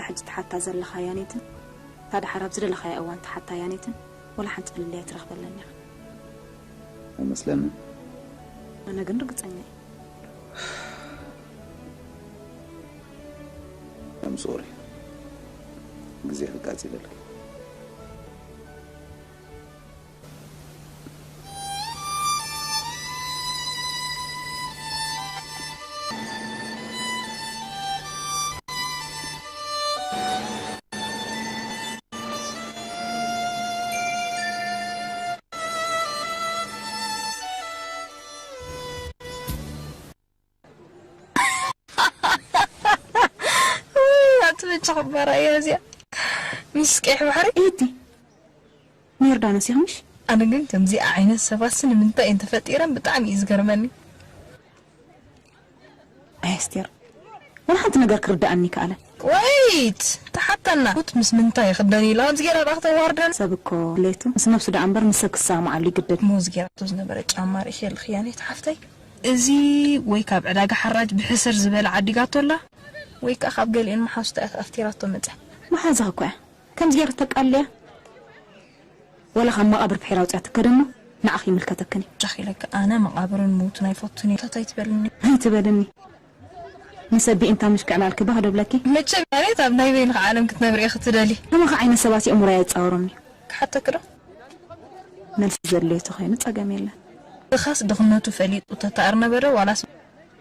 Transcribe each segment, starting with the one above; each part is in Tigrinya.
ሕጂ ትሓታ ዘለኻ ያኔትን፣ እታ ደሓር ኣብ ዝደለኻያ እዋን ትሓታ ያኔትን፣ ወላ ሓንቲ ፍልልይ ኣይትረኽበለን ኢኻ። ኣይመስለንን። ኣነ ግን ርግጸኛ እየ። I'm sorry። ግዜ ክቃጽለልኪ። ኣቲ በጃ ክባራ እያ እዚኣ። ሚስ ቀይሕ ባሕሪ። ኤቲ፣ ዮርዳኖስ ኢኺ ምሽ? ኣነ ግን ከምዚኣ ዓይነት ሰባትሲ ንምንታይ እየን ተፈጢረን ብጣዕሚ እዩ ዝገርመኒ። ኣይ ኣስቴር፣ ወላ ሓንቲ ነገር ክርድኣኒ ከኣለ። ወይት ተሓተና ኩት ምስ ምንታይ ይኽደን ኢላ ከምዚ ገይራ ደኣ ክተዋርደን። ሰብ እኮ ድሌቱ ምስ ነብሱ ደኣ እምበር ምስ ሰብ ክሰማማዓሉ ይግደድ። እሞ እዚ ገይራቶ ዝነበረ ጫማ ርኢኺ ኣለኽያ ኔት ሓፍተይ? እዚ ወይ ካብ ዕዳጋ ሓራጅ ብሕስር ዝበለ ዓዲጋቶ ኣላ ወይ ከኣ ካብ ገሊኤን መሓዙታ እያ ኣፍቲራቶ መጸ። መሓዛኺ እኮ እያ ከምዚ ገይራ ተቃልያ። ወላ ካብ መቓብር ፍሒራ ኣውጺኣትኪ ከደሞ ንዓኺ ይምልከተክን እዩ። ጃኺ ኢለኪ ኣነ መቓብርን ምዉትን ኣይፈቱን እየ። ታት ኣይትበልኒ። ኣይትበልኒ። ንሰብ ብኢንታ ምሽ ክዕላልኪ ባህ ዶ ብለኪ? መቸም ያሬት ኣብ ናይ በይንኺ ዓለም ክትነብሪ ኢኺ ትደሊ። ከማኺ ዓይነት ሰባት ኣእምሮይ ኣይጻወሮምን እዩ። ክሓተኪ ዶ? መልሲ ዘድልዮ ተኾይኑ ጸገም የለን። ድኻስ ድኽነቱ ፈሊጡ ተታኣር ነበረ ዋላስ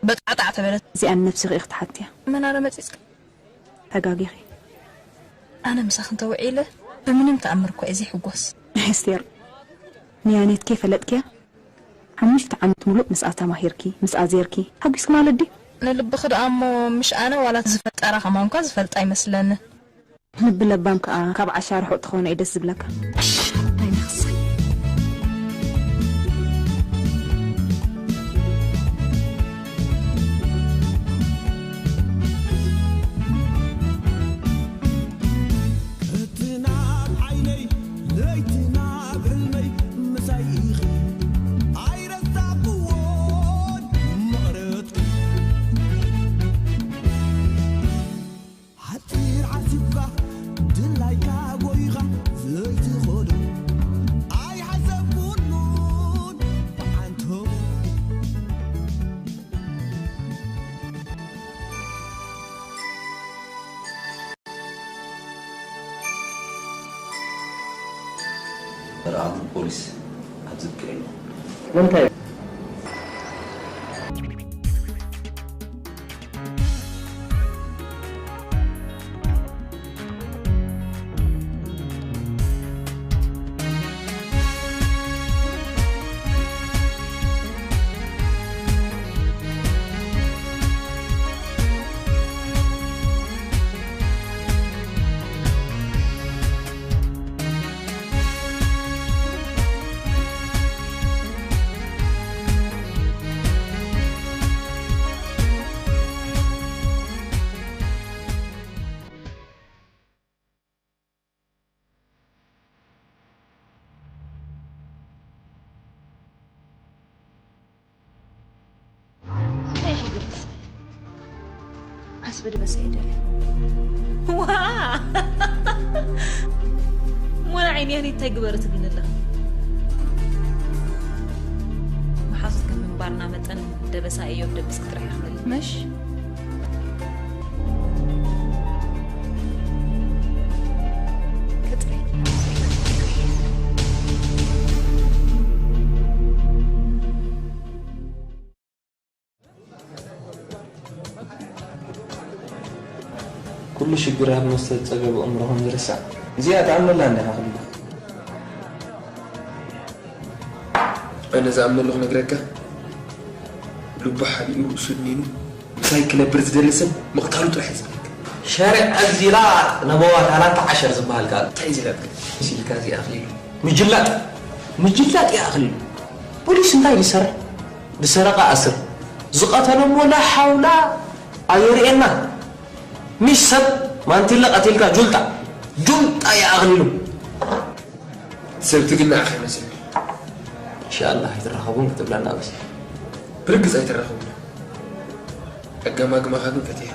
በጣዕጣዕ ተበለት? እዚኣ ንነብስኺ ኢኺ ትሓትያ። መን ኣረ መጺጽኪ? ተጋጊኺ። ኣነ ምሳኺ እንተውዒለ ብምንም ተኣምር እኳ እየ ዘይሕጎስ። ኣስቴር ንያኔት ከይፈለጥክያ ሓሙሽተ ዓመት ሙሉእ ምስኣ ተማሂርኪ ምስኣ ዜርኪ ሓጒስኪ ማለት ድዩ? ንልብኺ ደኣ እሞ ምሽ ኣነ ዋላ ዝፈጠራ ከማንኳ ዝፈልጣ ኣይመስለንን። ልቢ ለባም ከኣ ካብ ዓሻ ርሑቕ ተኾነ እዩ ደስ ዝብለካ። መርዓቱ ፖሊስ ኣብ ዝብቅዕ እዩ። ምንታይ? እንታይ ሽግርስ? ዓስቢ ድበሰ ይደል። ዋ! ሞና ዓይንያ እንታይ ግበሪ ትብልኒ ኣለኺ? መሓዙት ከም ምንባርና መጠን ደበሳ እዮም ደብስኪ ጥራሕ ይኽእል። ምሽ? ኩሉ ሽግር ኣብ መስተ ዝጸገበ ኣእምሮ ከም ዝርሳዕ እዚኣ ትኣምነላ እንዲኻ ክልሉ። ኣነ ዝኣምነሉ ክነግረካ፣ ልቡ ሓሊኡ ርእሱ ድኒኑ እንታይ ክነብር ዝደሊ ሰብ ምቕታሉ ጥራሕ እዩ ዝብለካ። ሸሪዓ ኣዚላ ነበዋ ታላንታ ዓሸር ዝበሃል ከኣ እንታይ እዩ ዝለብክ? ኢልካ እዚኣ ኣኽሊሉ። ምጅላጥ ምጅላጥ እዩ ኣኽሊሉ። ፖሊስ እንታይ ድሰርሕ? ዝሰረቐ ኣስር፣ ዝቐተለ እሞ ላሓውላ ኣየርእየና። ምሽ ሰብ ማንቲለ ቀቲልካ ጁልጣ ጁልጣ እዩ ኣኽሊሉ። ሰብ ትግናዕ ከይመስል። ኢንሻኣላህ ኣይትራኸቡን ክትብለና በስ። ብርግጽ ኣይትራኸቡን። ኣገማግማኻ ግን ፈቲሐ።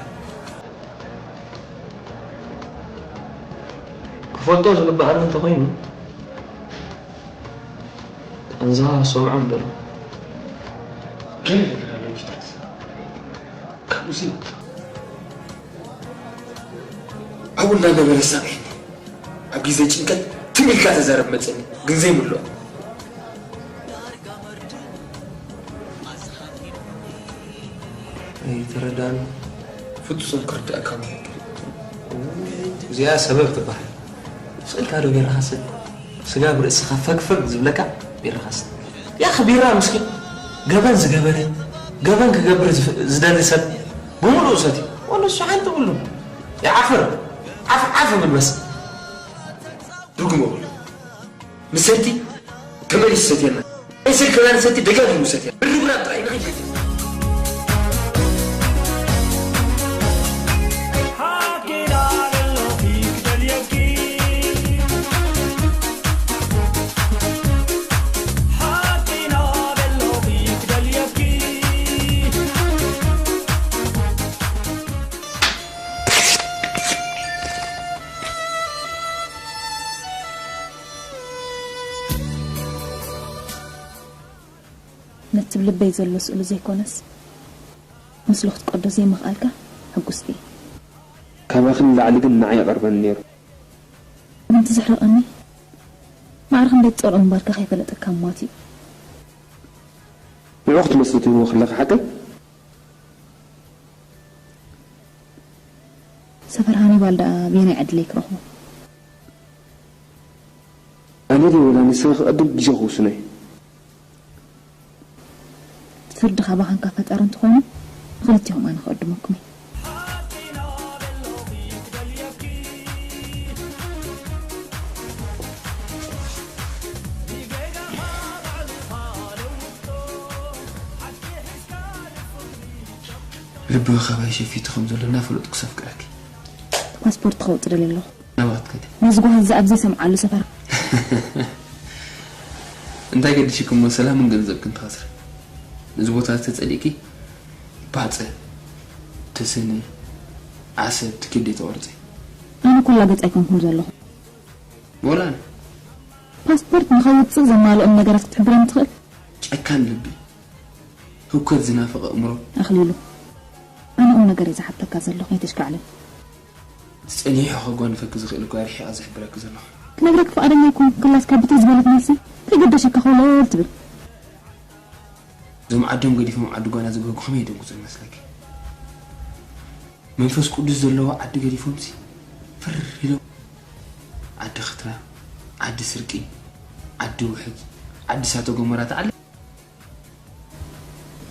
ክፈልጦ ዝግብኣኒ እንተኾይኑ፣ ቃንዛ ሰምዖም በሎ። ገለ ነገር ኣሎ ምሽታት። ካብኡሲ ኣብኡ እናነበረ ሳቐየኒ። ኣብ ግዜ ጭንቀት ትም ኢልካ ተዛረብ መጸኒ፣ ግን ዘይምልኦ። ኣይተረዳን። ፍጹም ክርዳእካ ማለት እዩ። እዚኣ ሰበብ ትበሃል። ስቕ ኢልካ ዶ ቢራኻ ስተ? ስጋብ ርእስኻ ፈግፈግ ዝብለካ ቢራኻ ስተ። ያኺ ቢራ ምስኪን ገበን ዝገበረ፣ ገበን ክገብር ዝፍ-፣ ዝደሊ ሰብ ብምሉኡ ሰትዩ። ወላ እሱ ሓንቲ ብሉ። ይዓፍር። ዓፍ ዓፍ ብል በስ። ድግሞ በሎ። ምስ ሰቲ ተመሊሱ ሰትየና። ናይ ስልክና ንሰቲ ደጋጊሙ ሰትየና። ብርብራብ ጥራይ ንኸይድ። ነቲ ኣብ ልበይ ዘሎ ስእሉ ዘይኮነስ፣ ምስሉ ክትቀዶ ዘይምኽኣልካ ሕጉስቲ እየ። ካባኺ ንላዕሊ ግን ንዓይ ይቐርበኒ ነይሩ። ምእንቲ ዘሕርቐኒ፣ ማዕረ ክንደይ ትጸልኦ ምንባርካ ከይፈለጠካ ሞት እዩ። ንዑ ክትመስሊ ትህቦ ከለኺ ሓቀይ? ሰፈር ሃኒባል ደኣ በየናይ ዕድለይ ክረኽቦ? ኣነ ድየ ወላ ንስኺ ክቐድም ግዜ ክውስኖ እየ። ፍርዲ ካባኻን ካብ ፈጣሪ እንተኾይኑ፣ ንኽልቲኹም ኣነ ክቕድመኩም እየ። ልብኺ ካባይ ሸፊቱ ከም ዘሎ እናፈለጥኩ ሰፍቅረኪ። ፓስፖርት ከውጽእ ደልየ ኣለኹ። ናባትከ ድዩ? ነዚ ጓሃ እዚ ኣብ ዘይሰምዓሉ ሰፈር። እንታይ ገዲሽኪ እሞ ሰላምን ገንዘብክን ትኸስሪ። ነዚ ቦታ እዚ ተጸሊእኪ ባጽዕ፣ ተሰነ፣ ዓሰብ ትኬት ደይተቖርጺ። ኣነ ኩላ ገጽ ኣይኮንኩን ዘለኹ። ወላ ኣነ። ፓስፖርት ንኸውጽእ ዘማልኦም ነገራት ክትሕብረኒ ትኽእል? ጨካን ልቢ፣ ህውከት ዝናፍቕ ኣእምሮ። ኣኽሊሉ፣ ኣነ ቁም ነገር እየ ዝሓተካ ዘለኹ፣ ኣይተሽካዕልን። ጸኒሑ ከጓንፈኪ ዝኽእል እኮ ኣርሒቐ ዝሕብረኪ ዘለኹ። ክነግረኪ ፍቓደኛ ኣይኮንኩን፣ ክላስ ካብ ብትይ ዝበለት መልሲ ከይገደሸካ ኮለል ትብል። እዞም ዓዶም ገዲፎም ዓዲ ጓና ዝበህጉ ከመይ ይደንግጹ ይመስለኪ? መንፈስ ቅዱስ ዘለዎ ዓዲ ገዲፎምሲ ፍር ኢሎም ዓዲ ክትራ፣ ዓዲ ስርቂ፣ ዓዲ ውሕጅ፣ ዓዲ እሳተ ገሞራ ትዓሊ።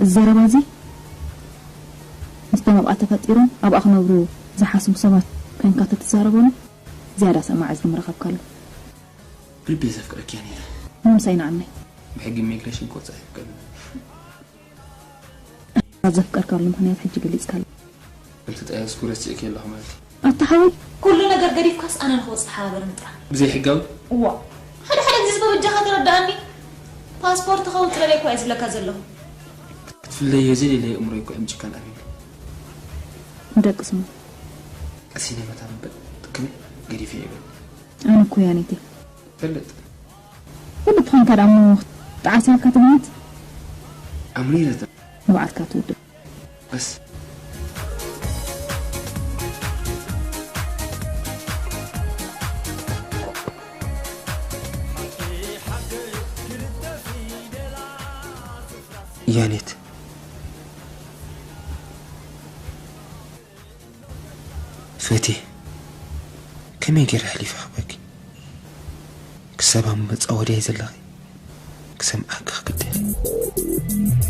እዚ ዘረባ እዚ ምስቶም ኣብኣ ተፈጢሮም ኣብኣ ክነብሩ ዝሓስቡ ሰባት ኮይንካ ተትዛረቦም ዝያዳ ሰማዒ ዕዝሪ ምረኸብካሉ። ብልቢ እየ ዘፍቅረኪ ያኔታ። ንምሳይ ንዓመይ። ብሕጊ ኢሚግሬሽን ክወጽእ ኣይፍቀድን። ኣብ ዘፍቀርካሉ ምኽንያት ሕጂ ገሊጽካሉ። እንተጠያየስኩ ረሲዕኪ ኣለኹ ማለት እዩ። ኣታ ሓወይ፣ ኩሉ ነገር ገዲፍካስ ኣነ ንኽወጽእ ተሓባበርኒ ጥራሕ። ብዘይ ሕጋዊ? እዋ፣ ሓደ ሓደ ግዜ ዝበበጃኻ ተረድኣኒ። ፓስፖርት ከውጽእ ደልየ እኮ እየ ዝብለካ ዘለኹ። ክትፍለዮ ዘይደለየ ኣእምሮ እኮ እዮም ጭካን ኣቢሉ። ንደቂ ስሙ። ቀሲነ መታ ምበል፣ ጥቅሚ ገዲፈ ይበል። ኣነ እኮ ያኔቴ። ፈልጥ። ወዲ ትኾንካ ደኣ እሞ ጣዕሲልካ ትምት? ኣምሪረተ። ንባዕልካ ትውድእ። በስ። ያኔት። ፈትየ፣ ከመይ ገይረ ኣሕሊፈ ክህበኪ? ክሳብ ኣብ መጻወድያይ ዘለኺ ክሰምዓኪ ክግደድ እየ።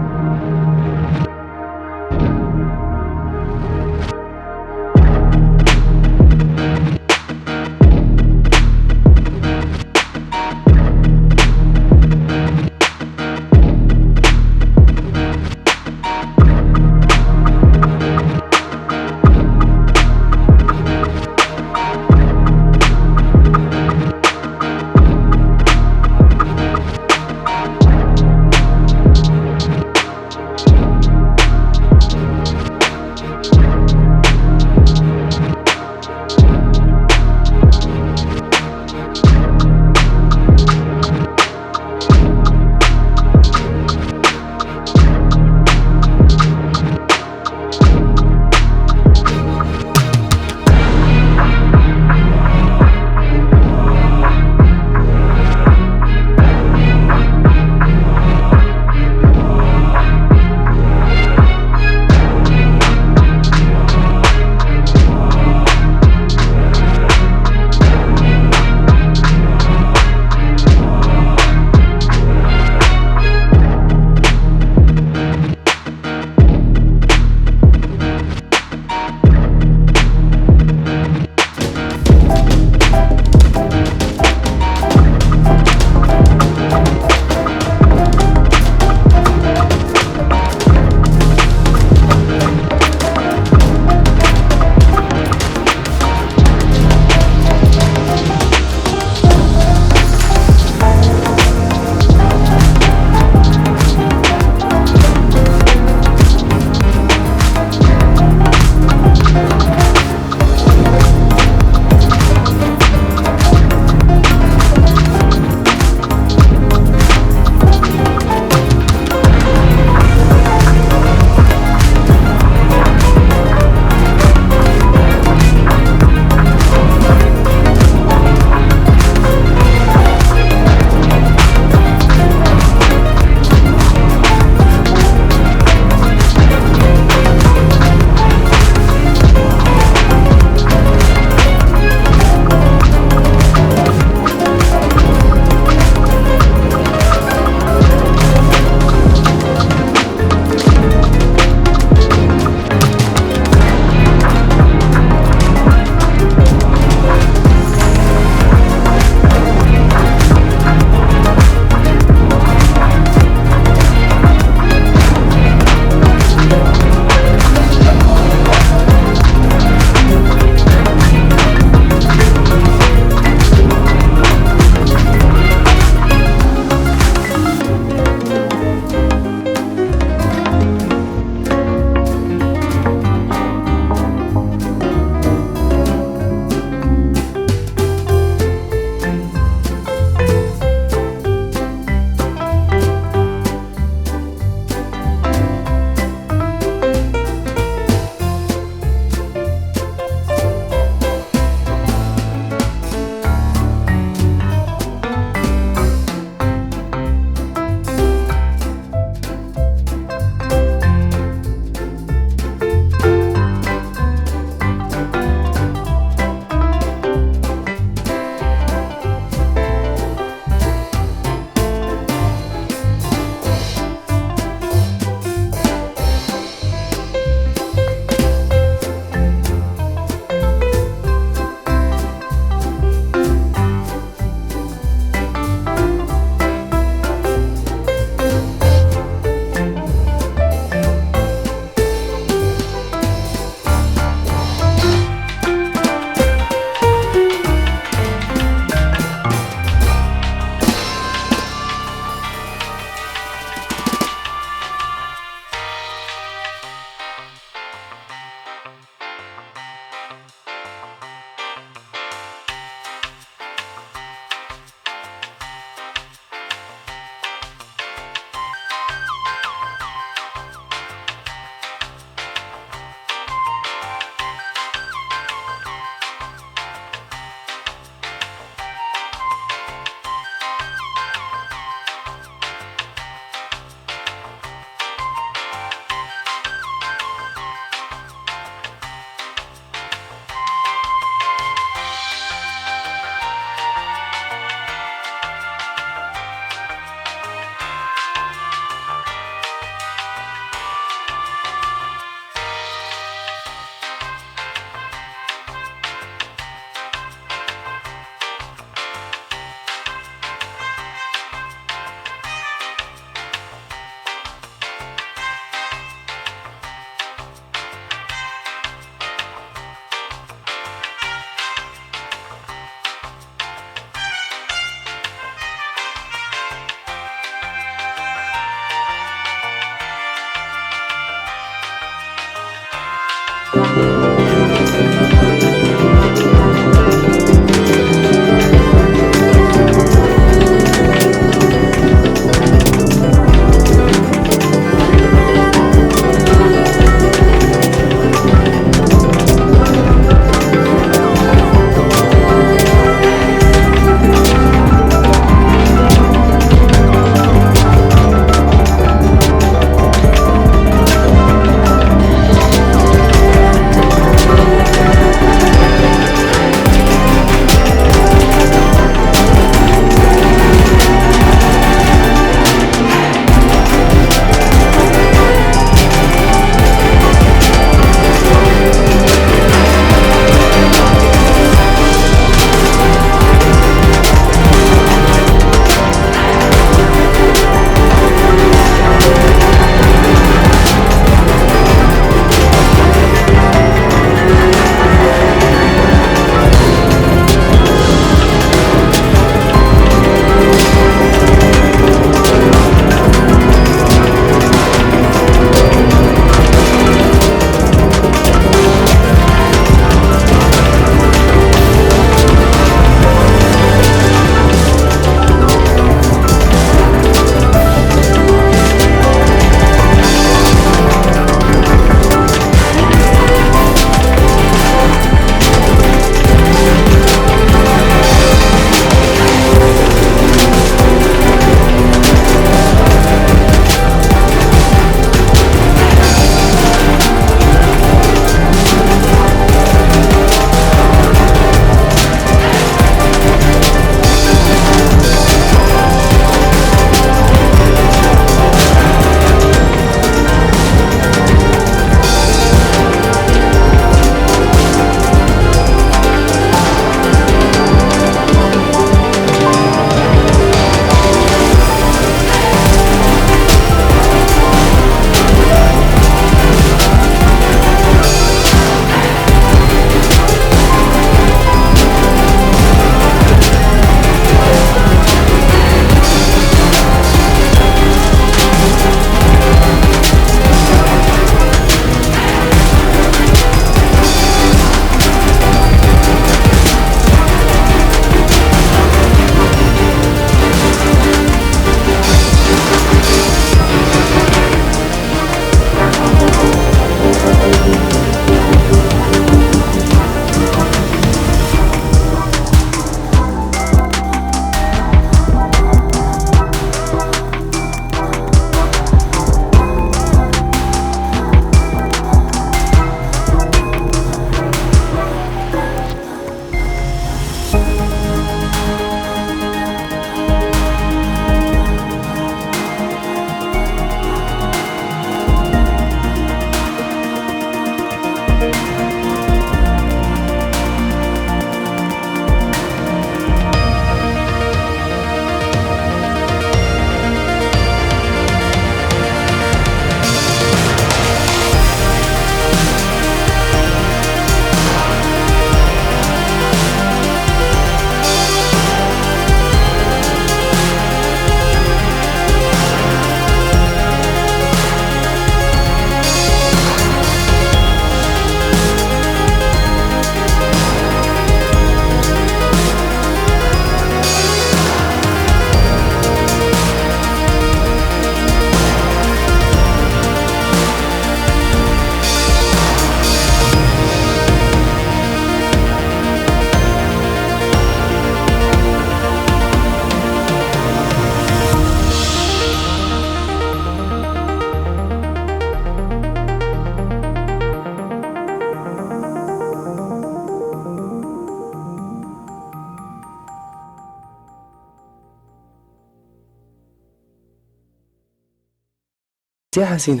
እዚኣ ሓሲነ።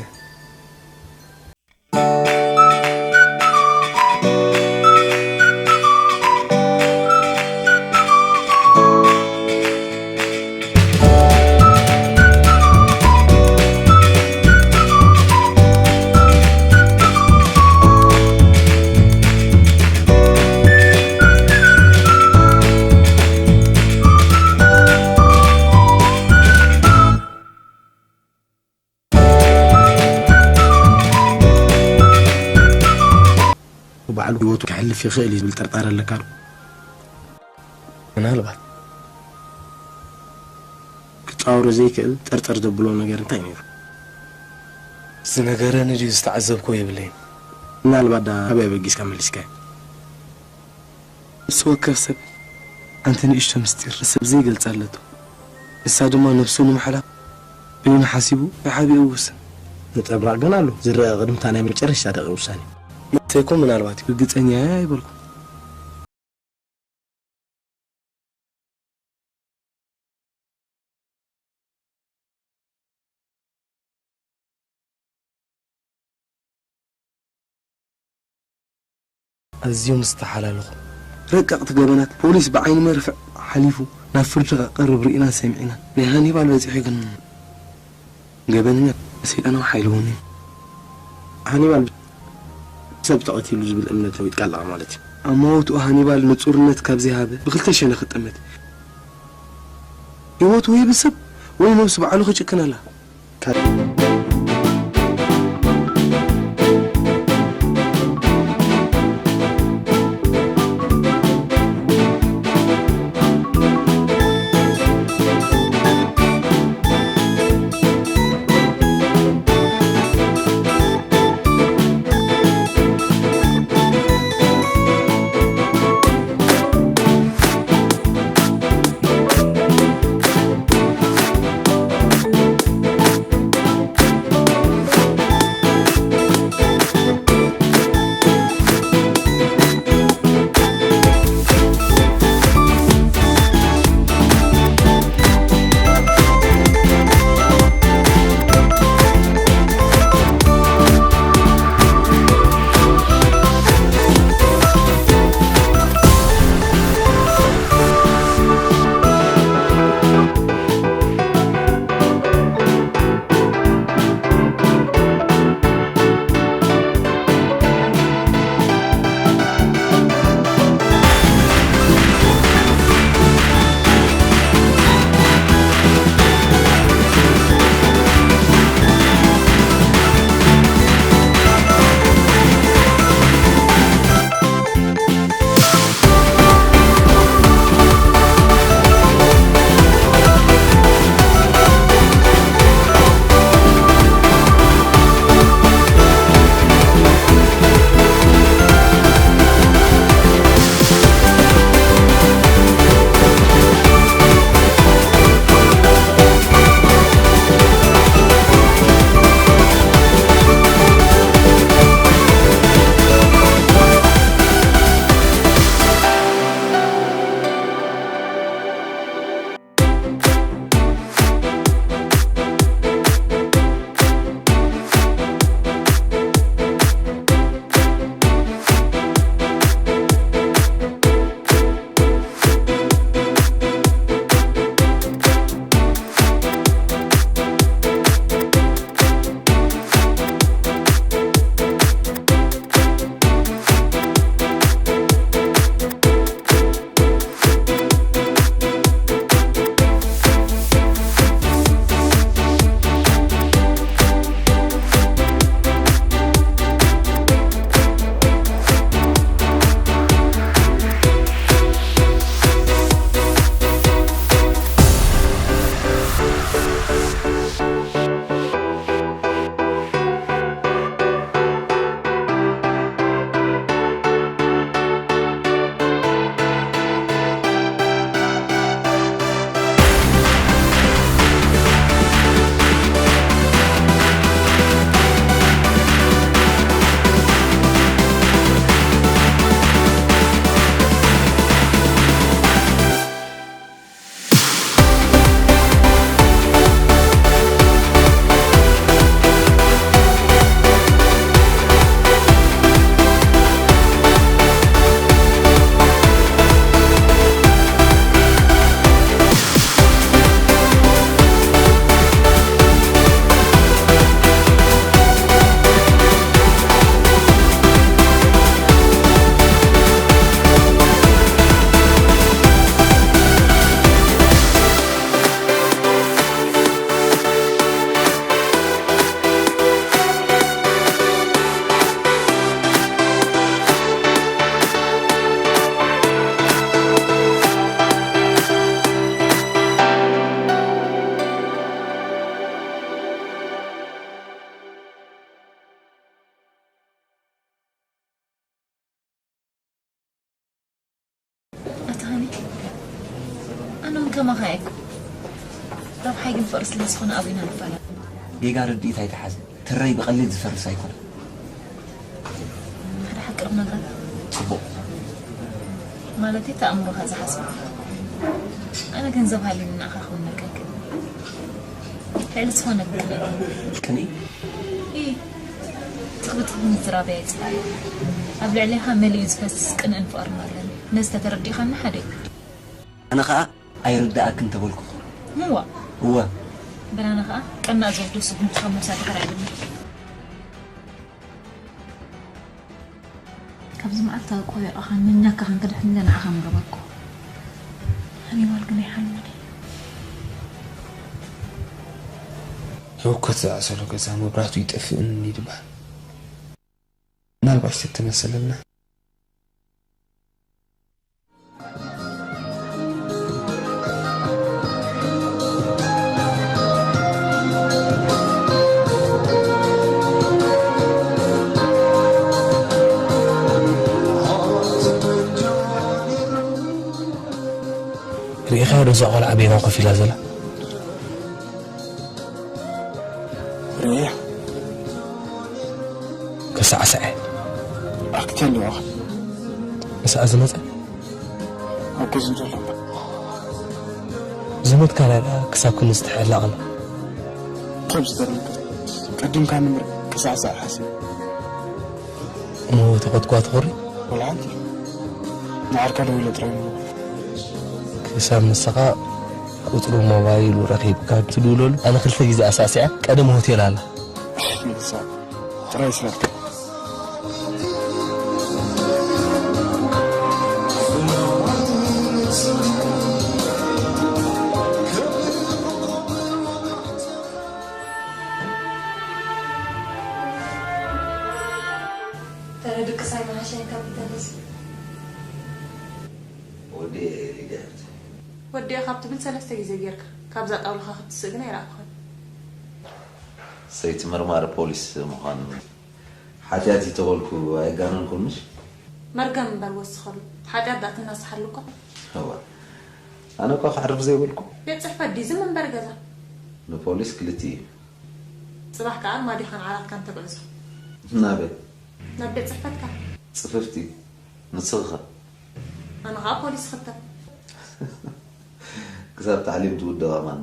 ባዕሉ ህይወቱ ከሕልፍ ይኽእል እዩ ዝብል ጥርጣረ ኣለካ ዶ? ምናልባት። ክጻወሮ ዘይክእል ጥርጥር ዘብሎ ነገር እንታይ ነይሩ? ዝነገረኒ ድዩ ዝተዓዘብኮ የብለይን። ምናልባት ዳ ኣበይ ኣበጊስካ መሊስካዮ? ነፍሲ ወከፍ ሰብ ሓንቲ ንእሽቶ ምስጢር ንሰብ ዘይገልጻ ኣለቶ። ንሳ ድማ ነብሱ ንምሕላፍ በይኑ ሓሲቡ ብዓቢኡ ይውስን። ነጸብራቕ ግን ኣሎ። ዝረኣ ቅድምታ ናይ መጨረሻ ደቒቕ ውሳኔ። መእተይኩም ምናልባት እዩ። ርግጸኛ እየ ኣይበልኩ። ኣዝዮም ዝተሓላለኹ ረቀቕቲ ገበናት ፖሊስ ብዓይኒ መርፍእ ሓሊፉ ናብ ፍርዲ ከቐርብ ርኢናን ሰሚዕናን። ናይ ሃኒባል በጺሑ ግን ገበነኛ ሰይጣናዊ ሓይሊ እውን እዩ። ሃኒባል ሰብ ተቐቲሉ ዝብል እምነት ለዊጥካ ኣለኻ ማለት እዩ። ኣማውትኡ ሃኒባል ንጹርነት ካብ ዘይሃበ ብክልተ ሸነኽ ይጠመት። ህይወቱ ወይ ብሰብ ወይ ነብሱ ባዕሉ ክጭክን ኣላ። ረብሓይ ግን ፍቕሪ ስለ ዝኾነ ኣብኡ ኢና ንፋለጥ። ጌጋ ርድኢት ኣይትሓዝ። ትረይ ብቐሊል ዝፈርስ ኣይኮነን። ሓደ ሓቂ ክነግረካ። ጽቡቕ። ማለተይ፣ እቲ ኣእምሮኻ ዝሓስቦ። ኣነ ገንዘብ ሃልዩኒ ንዓኻ ክውነልካ ኣይክእልን። ልዕሊ ዝኾነ ቅንኢ። ቅንኢ? እይ። ትኽብትኽብ ምዝራብ እየ ዝጸልእ። ኣብ ልዕሌኻ መሊኡ ዝፈስስ ቅንእን ፍቕርን ኣለኒ። ነዚ ተተረዲእኻኒ ሓደ እዩ። ኣነ ኸኣ ኣይርድኣክን ተበልኩ። እዋ። እዋ። በላና ኸኣ ቀናእ ዝወስዶ ስጉምቲ ካብ ምውሳድ ድሕር ኣይብልን። ካብዚ መዓልቲ ቆቢቕኻ መኛካ ክንክድሕን ኢለ ንዓኻ ምረበኩ። ሃኒባል ግን ኣይሓልሞን እዩ። ህውከት ዝዓሰሎ ገዛ መብራህቱ ይጠፍእን ይድበሃል። ምናልባሽ ተተመሰለልና። ርኢኻዮ ዶ እዛ ቆልዓ በይና ኮፍ ኢላ ዘላ? ርኢያ። ክሳዕ ሰዐ። ኣክቴል ዶ? ምስኣ ዝመጸ? ኣብ ገዝኡ ዘሎ እምበር። ዝሞትካ ደኣ ክሳብ ክንዲ ዝተሐላቕና። ከም ዝገርመካ፣ ቀዲምካ ንምር ክሳዕ ሰዐ ሓሲብ። እሞ ተኾትኳ ትኾሪ? ወላ ሓንቲ። ንዓርካ ደዊለ ጥራይ እሞ። ክሳብ ንስኻ ቁጽሩ ሞባይሉ ረኺብካ ትድውለሉ፣ ኣነ ክልተ ግዜ ኣሳሲዐ፣ ቀደም ሆቴል ኣላ። ንሳ ጥራይ ስራሕካ። ተረድቅሳይ መሓሸን ካብ ተነስ። ወዲ ሊድያ ሓፍቲ። ወዲ ካብ ትብል ሰለስተ ግዜ ጌርካ። ካብዛ ጣውላኻ ክትስእ ግን ኣይረኣኹን። ሰይቲ መርማሪ ፖሊስ ምዃን ሓጢኣት እዩ ተበልኩ ኣይጋነንኩን ምሽ? መርገም እምበር ወስኸሉ። ሓጢኣት ደኣ ትናስሓሉ እኮ። እዋ። ኣነ እኳ ከዕርፍ ዘይበልኩ። ቤት ጽሕፈት ድዩ ዝም እምበር ገዛ? ንፖሊስ ክልቲኡ እዩ። ጽባሕ ከኣ ኣርማድዮኻን ዓራትካን ተግዕዞ። ናበይ? ናብ ቤት ጽሕፈትካ። ጽፍፍቲ። ንስኺ ኸ? ኣነ ኸኣ ፖሊስ ይኽተል። ክሳብ ታዕሊም ትውድእ ከማን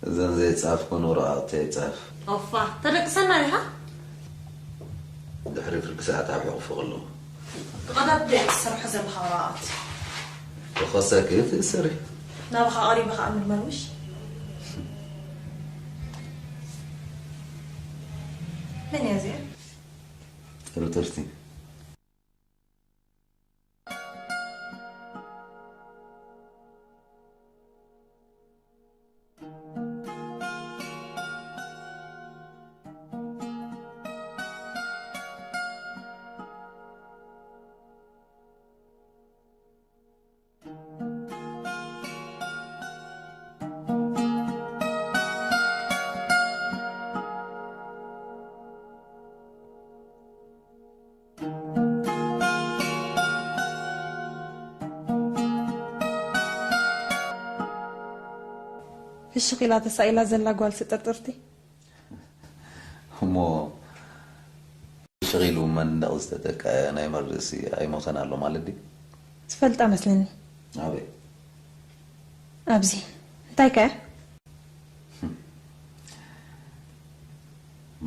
እዘን ዘይጻፍኩን ወረቓቕቲ ኣይጻፍ። ኦፋ፣ ተደቅሰና ዲኻ? ድሕሪ ፍርቂ ሰዓት ኣብ ሕቑፊ ከለኹ። ብቐዳድ ድያ ትሰርሖ ዘለኻ ወረቓቕቲ? ተኸሰኪ ትእሰሪ። ናባኻ ቀሪበ ኸኣ ምርመር ምሽ? መን እያ እዚኣ? ጥርጥርቲ። ፍሽኽ ኢላ ተሳኢላ ዘላ ጓል ስጥርጥርቲ። እሞ ፍሽኽ ኢሉ መንደቕ ዝተጠቀዐ ናይ መን ርእሲ ኣይሞተን ኣሎ ማለት ድዩ? ትፈልጣ መስለኒ። ኣበይ? ኣብዚ። እንታይ ከ?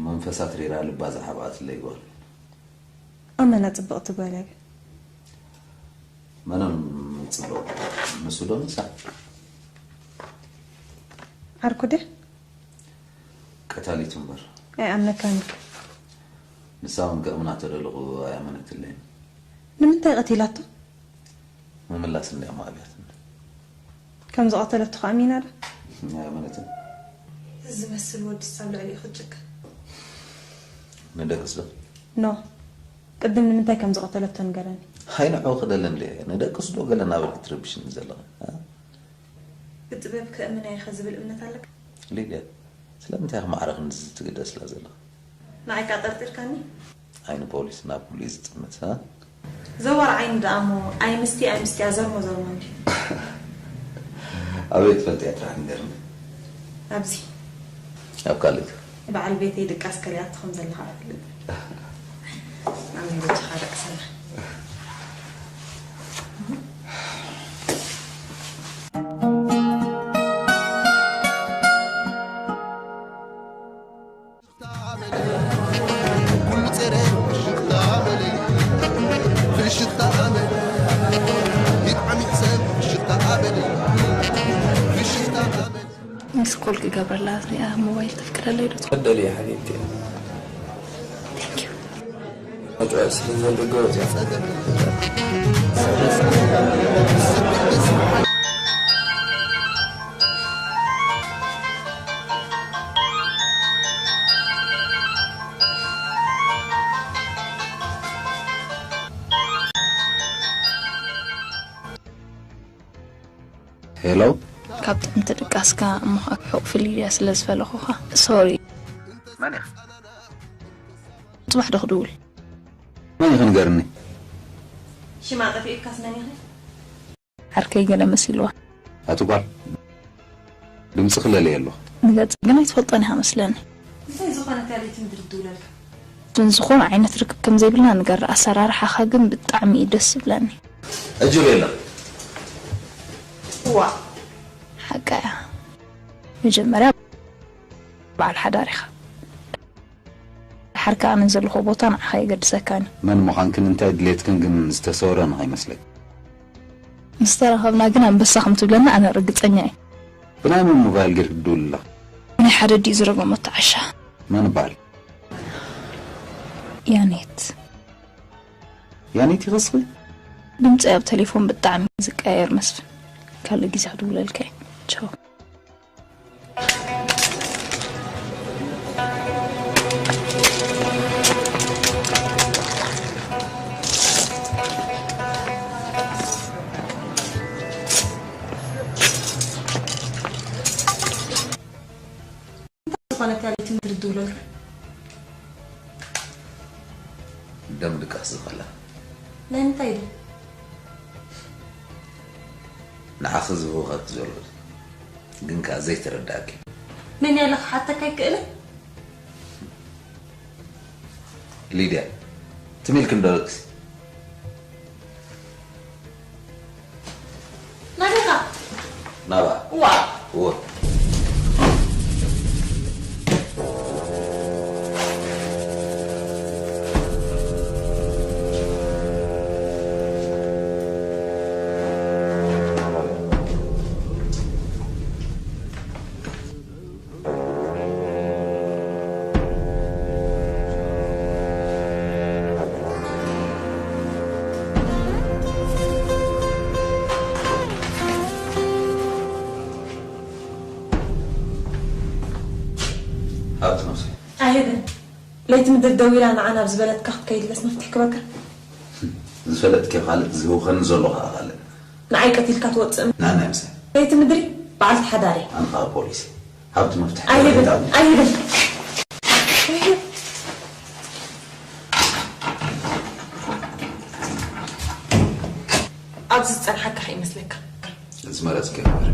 መንፈሳ ትሪራ ልባ ዝሓብኣትለይ ጓል። ኣመና ጽብቕቲ ጓል እያ። መነም ጽቡቕ? ንሱ ዶ ንሳ? ዓርኩ ድያ? ቀታሊቱ እምበር። ኣይኣምነካን እዩ። ንሳ እውን ከእምና ተደለኹ ኣይኣመነትለይን። ንምንታይ ቀቲላቶ? ምምላስ እንድያ ማዕብያትኒ። ከም ዝቐተለቶ ከኣ ኣሚና ዶ? ኣይኣመነትን። እዚ ዝመስል ወዲ ሳብ ልዕሊኡ ክትጭክን። ንደቅስ ዶ? ኖ። ቅድም ንምንታይ ከም ዝቐተለቶ ንገረኒ። ኣይ ንዕኡ ክደለን ድየ? ንደቅስ ዶ ገለ እናበልኪ ትረብሽኒ ዘለኺ? እ? ብጥበብ ከእምና ኢኸ ዝብል እምነት ኣለካ? ሊድያ፣ ስለምንታይ ኢኺ ማዕረ ክንድዚ ትግደስላ ዘለኺ? ንዓይ ከኣ ጠርጢርካኒ? ዓይኒ ፖሊስ ናብ ኩሉ እዩ ዝጥምት፣ እ? ዘዋር ዓይኒ ደኣ እሞ ኣይ ምስቲ ኣይ ምስቲኣ ዘርሞ ዘርሞ እንድዩ። ኣበይ ትፈልጥያ ጥራሕ ንገርኒ። ኣብዚ ኣብ ካልእ በዓል ቤተይ ድቃስ ከሊኣቶ ከም ዘለኻ እፈልጥ። ኣሜን በጃኻ ደቅሰና። ሚስ ኮል ክገብረላ እዚኣ ሞባይል ተፍቅደለይ ዶ? ተደልየ ሓቢብቲ Thank you። መጥዑ ስለ ዘለገ ወፂኣ ሄሎ ካብ ጥንቲ ድቃስካ እሞ ሕቑፊ ሊድያ ስለ ዝፈለኹኻ ሶሪ። መን ኢኻ? ጽባሕ ዶ ክድውል? መን ኢኺ ንገርኒ? ሽማ ጠፊኡካስ መን ኢኺ? ዓርከይ ገለ መሲልዋ። ኣቲ ጓል ድምፂ ክለለየ ኣለኹ። ንገጽ ግን ኣይትፈልጦን ኢኻ መስለኒ። እንታይ ዝኾነት እያ ለይቲ ምድሪ ትድውለልካ? ግን ዝኾነ ዓይነት ርክብ ከም ዘይብልና ንገር። ኣሰራርሓኻ ግን ብጣዕሚ እዩ ደስ ዝብለኒ። ዕጅብ የለን። እዋ ሓቃ እያ። መጀመርያ በዓል ሓዳር ኢኻ። ድሓር ከኣ ኣነ ዘለኹ ቦታ ንዓኻ የገድሰካን እዩ። መን ምዃንክን እንታይ ድሌትክን ግን ዝተሰወረ ንኸይመስለኪ። ምስ ተራኸብና ግን ኣንበሳ ከም ትብለኒ ኣነ ርግጸኛ እየ። ብናይ መን ሞባይል ጌርክ ትድውሊ ኣለኺ? ናይ ሓደ ኣዲኡ ዝረገመቶ ዓሻ። መን ይበሃል? ያኔት። ያኔት ኢኺ እስኺ? ድምፂ ኣብ ቴሌፎን ብጣዕሚ ዝቀያየር መስፍን። ካልእ ግዜ ክድውለልካ እየ። ቻው። ዝኾነት እያ ለይቲ ምድሪ ትድውለልካ? ደም ድቃስ ዝኸላ ናይ ምንታይ ዶ? ንዓኺ ዝህውኸኪ ዘሎ ግን ከኣ ዘይተረዳእኪ። መን ያለ ክሓተካ ኣይክእልን? ሊድያ ትም ኢልኪ እንዶ ኣለክሲ። ናበይ ኢኻ? ናባ ዋ እወ ሃብቲ ነብሰይ ኣይህብን። ለይቲ ምድሪ ደዊላ ንዓና ኣብ ዝበለትካ ክትከይድለስ መፍትሕ ክበካ። ዝፈለጥኪ ካልእ ዝህውኸኒ ዘሎ ከዓ ካልእ ንዓይ ቀቲልካ ትወፅእ ንዓና ይምሰል ለይቲ ምድሪ በዓልቲ ሓዳር እየ። ኣነ ከዓ ፖሊስ ሃብቲ መፍትሕ ኣይህብን ተረዲእካ። ኣይህብን። ኣብዚ ዝፀንሓካ ከይመስለካ። ዝመረፅኪ ግበር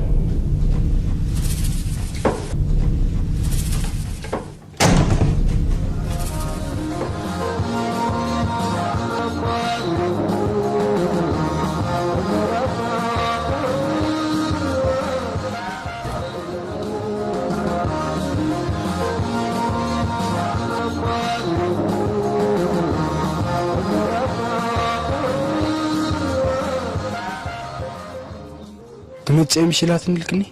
ትመጽእ ምሽ ኢላትኒ ኢልክኒ?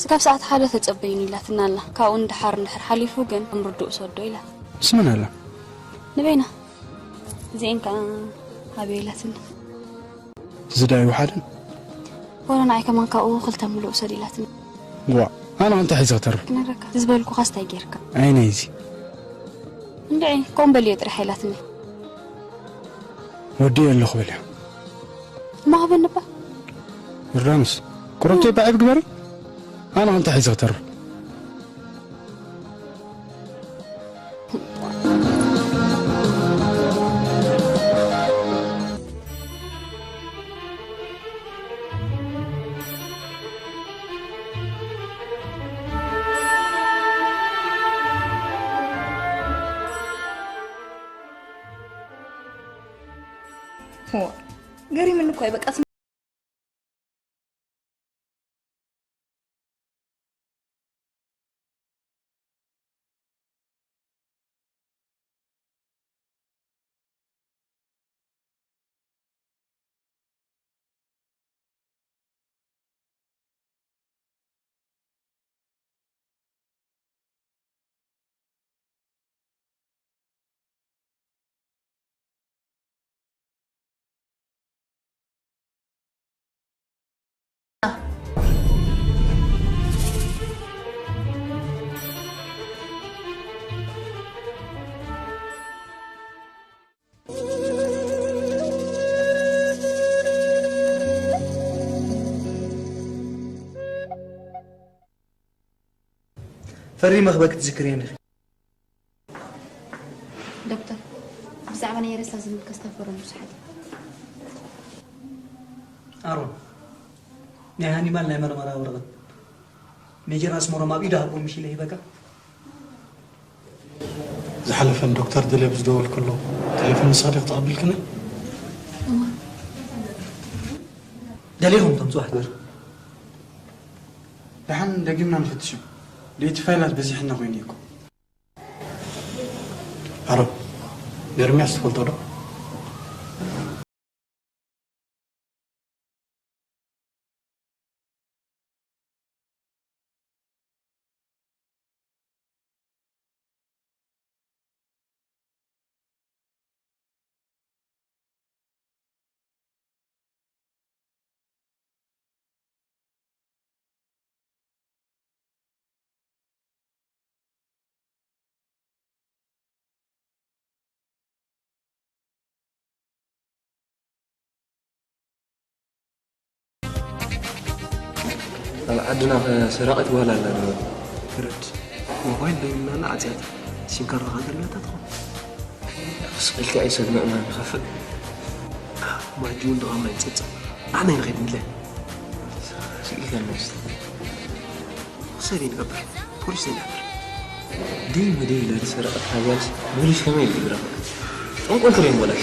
ስጋብ ሰዓት ሓደ ተጸበይኒ ኢላትና ኣላ። ካብኡ ንደሓር እንድሕር ሓሊፉ ግን ከም ርዱእ ሰዶ ኢላት። ምስ መን ኣላ? ንበይና። እዚኤን ከኣ ሃበ ኢላትኒ። ዝዳይ ወሓደን? ወረ ንዓይ ከማን ካብኡ ክልተ ምሉእ ውሰድ ኢላትኒ። ዋ፣ ኣነ እንታይ ሒዘ ክተርፍ? ክነግረካ። ዝዝበልኩኻስ እንታይ ጌርካ? ዓይነይ እዚ። እንድዒ፣ ከምኡ በልዮ ጥራሕ ኢላትኒ። ወዲኤ ኣለኹ በልዮ። እሞ ሃበኒ እባ። ዮርዳኖስ፣ ቁረብተይ ባዕብ ግበሪ። ኣነ እንታይ ሒዘ ክተርፍ? እዋ፣ ገሪምኒ እኮ እዩ። በቃ ፈሪመ ክበኪ ትዝክርየኒ ኢኺ። ዶክተር፣ ብዛዕባ ናይ ሬሳ ዝምልከት ዝተፈረሙ ብዙሓት እዮም። ኣሮን፣ ናይ ሃኒባል ናይ መርመራ ወረቐት ሜጀር ኣስመሮም ኣብ ኢዱ ሃቦ ምሽ ኢለ ሂበካ። ዝሓለፈ ንዶክተር ደልየ ብዝደወልኩሉ ቴሌፎን ንስኻ ዲኺ ተቐቢልክኒ? ደሊኹም ተምፅኡ ኣሕበር። ደሓን ደጊምና ንፈትሾም። ለይቲ ፋይላት በዚሕና ኮይኑ እኮ። ኣሮን፣ ነርሚያስ ትፈልጦ ዶ? ኣብ ዓድና ከ ሰራቒት ጓል ኣላ ዶ? ፍረድ፣ ሞባይል ደይብላና ዓጽያታ፣ ሲም ካርድ ከ እንተልያታ ትኸውን። ስቕ ኢልካ እዩ ሰብ ምእማን ይኸፍእ። ማጂ እውን ድቓም ኣይንጸጽእ። ኣነ ንኸይድ ንለ። ስቕ ኢልካ ንወስድ። ሰብ ይንገብር፣ ፖሊስ ይንገብር። ደይ መደይ ኢላ ዝሰረቐት ሃጋልስ ፖሊስ ከመይ ይገብራ? ጠንቆል ትሪኦም ወላሽ።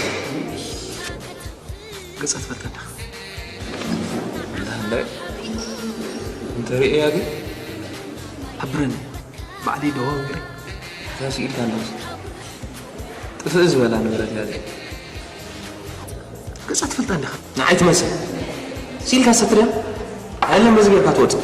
ገጻ ትፈልጣ ዲኻ? እንዳ እንዳ እንተ ርእያ ግን ሓብረኒ። ባዕለይ ደዋው ገይረ። እዛ ስኢልካ ኣለስ ጥፍእ ዝበላ ንብረት እያ እዚኣ። ገጻ ትፈልጣ እንዲኻ? ንዓይ ትመስል። ስኢልካ ሰትርያ? ኣየለን በዚ ጌርካ ትወጽእ።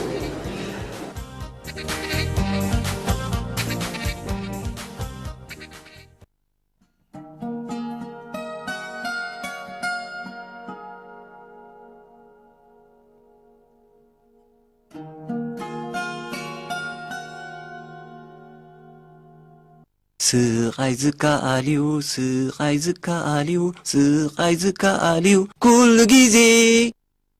ስቓይ ዝከኣል እዩ፣ ስቓይ ዝከኣል እዩ፣ ስቓይ ዝከኣል እዩ ኩሉ ግዜ።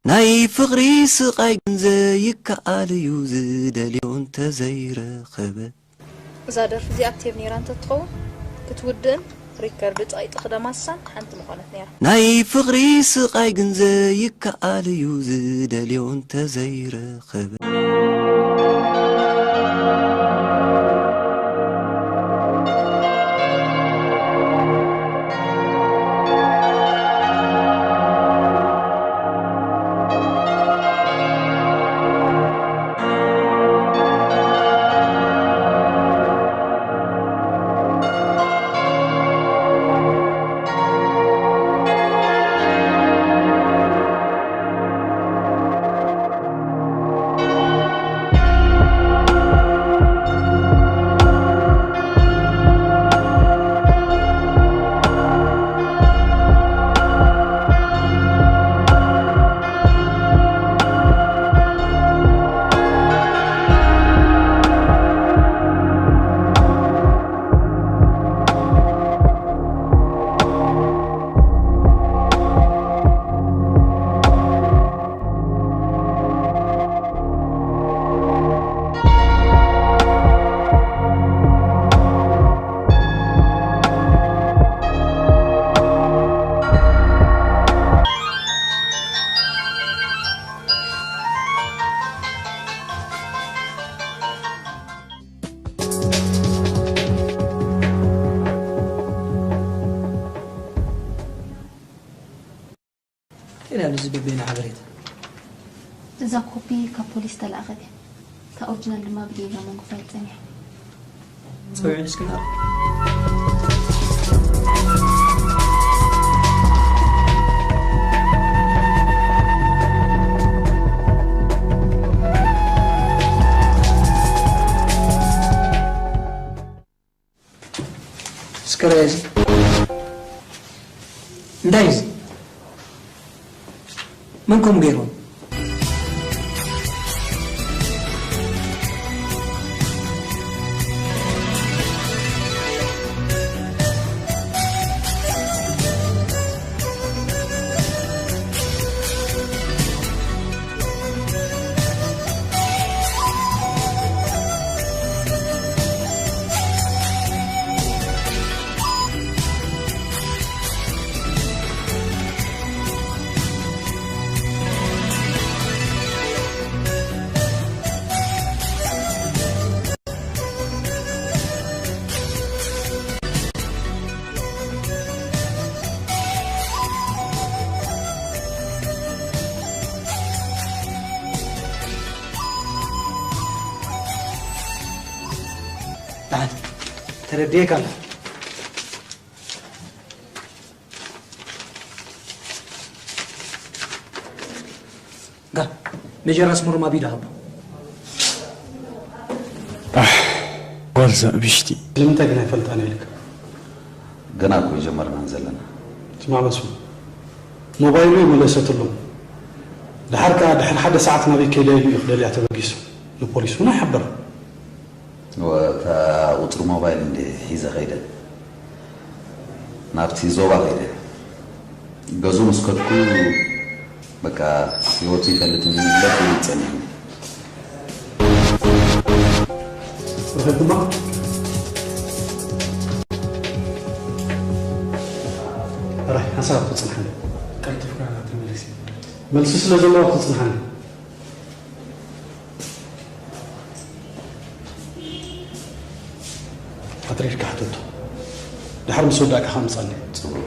ናይ ፍቕሪ ስቓይ ግን ዘይከኣል እዩ፣ ዝደልዮ እንተዘይረኸበ። እዛ ደርፊ እዚኣ ኣብ ቴፕ ነይራ እንተትኸውን፣ ክትውድእን ሪከርድ ጸቒጢ ክደማስሳን ሓንቲ ምኾነት ነይራ። ናይ ፍቕሪ ስቓይ ግን ዘይከኣል እዩ፣ ዝደልዮ እንተዘይረኸበ። እዛ ኮፒ ካብ ፖሊስ ተላእኸት እያ። እታ ኦሪጂናል ድማ ብጌጋ መንጎ ፋይል ጸኒሓ። ጸዊዑ እስኪ ንርኢ። እስከ ርኣይ እዚ። እንታይ እዚ? መን ከምኡ ገይርዎ? ደሓን ተረዲኤካ ኣለኹ። ጋ፣ ሜጀር ኣስመሮም ኣብ ኢዳ ሃቦ። ኣሕ፣ ጓል ዘእብሽቲ። ንምንታይ ግን ኣይፈልጣን ኢልካ? ገና እኮ ኣይጀመርናን ዘለና። ስማዕ መስፍን፣ ሞባይሉ ይመለሰትሎም። ደሓር ከኣ ድሕሪ ሓደ ሰዓት ናበይ ከይደ ኢሉ እዩ ክደልያ ተበጊሱ። ንፖሊስ እውን ኣይሓበረን። እታ ቁጽሪ ሞባይል እንደ ሒዘ ኸይደ ናብቲ ዞባ ኸይደ ገዙ ምስ ከድኩ በቃ ህይወቱ ይፈልጥ እንዲ ዝብለክ ይጸኒሕኒ። ርኸብ ድማ ራይ ሓንሳብ ክትጽንሓኒ። ቀልጥፍካ ተመለሲ። መልሲ ስለ ዘለዎ ክትጽንሓኒ። ኣትሪርካ ሕተቶ። ድሓር ምስ ወዳእካ ከምጻለይ። ጽቡቕ።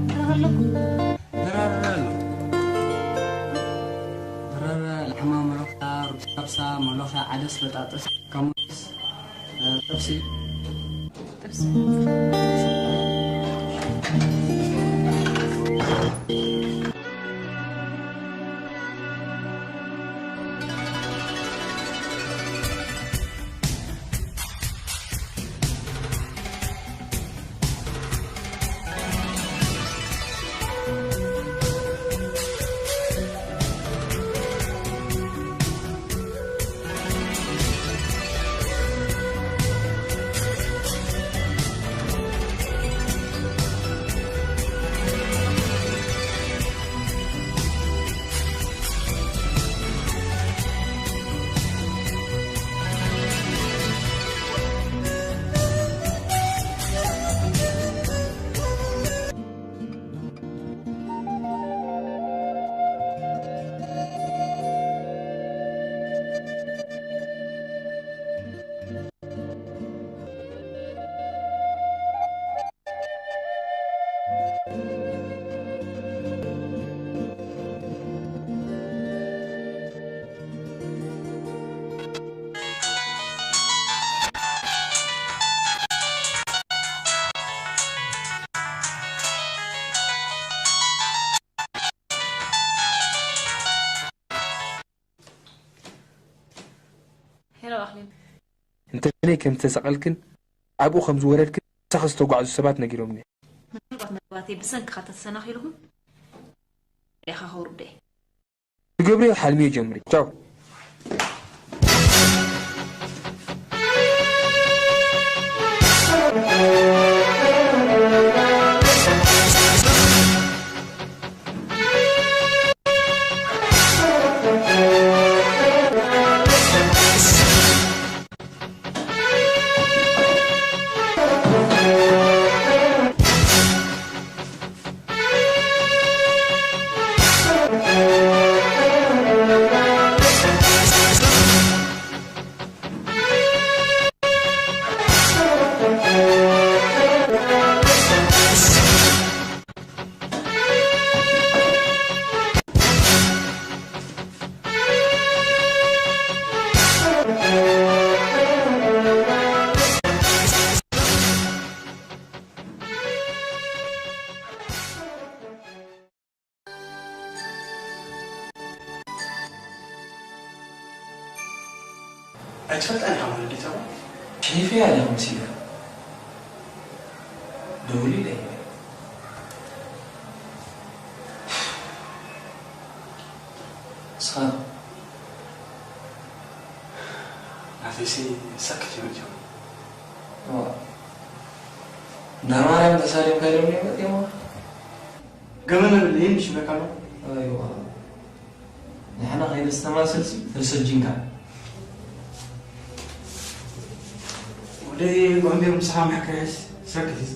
ድራር ኣሎ። ድራር ኣሎ። ድራር ላሕማ፣ መሎኽያ፣ ሩዝ፣ ካብሳ፣ መሎኽያ፣ ዓደስ፣ በጣጥስ፣ ካሞስ፣ እ፣ ጥብሲ። ጥብሲ። ሄሎ ኣኽሊል። እንተለይ ከም ዝተሰቐልክን ኣብኡ ከም ዝወረድክን ምሳኺ ዝተጓዕዙ ሰባት ነጊሮምኒ። ምናልባት መግባተይ ብሰንክኻ ተተሰናኺልኩም፣ ሬኻ ከውርዶ እየ። ትገብርዮ ሓልምዮ ጀምሪ። ቻው። ኣይትፈልጣን ኢኻ ማለት ድዩ? ሸሪፈያ ኣለኹ መሲልካ። ደውሊለይ። ንስኻ ናተይሲ ሰክት ይብል እዩ። እዋ። እንዳ ማርያም ተሳሊምካ ኢሎም እዮም መፂኦም። ገበን የብለይን ምሽ ይብለካ ኣሎ። ኣይዋ። ንሕና ከይነስተማስልሲ ተሰጅንካ። ወደይ ጓምቤር ምሳኻ ምሕካየስ ሰክት እዩ።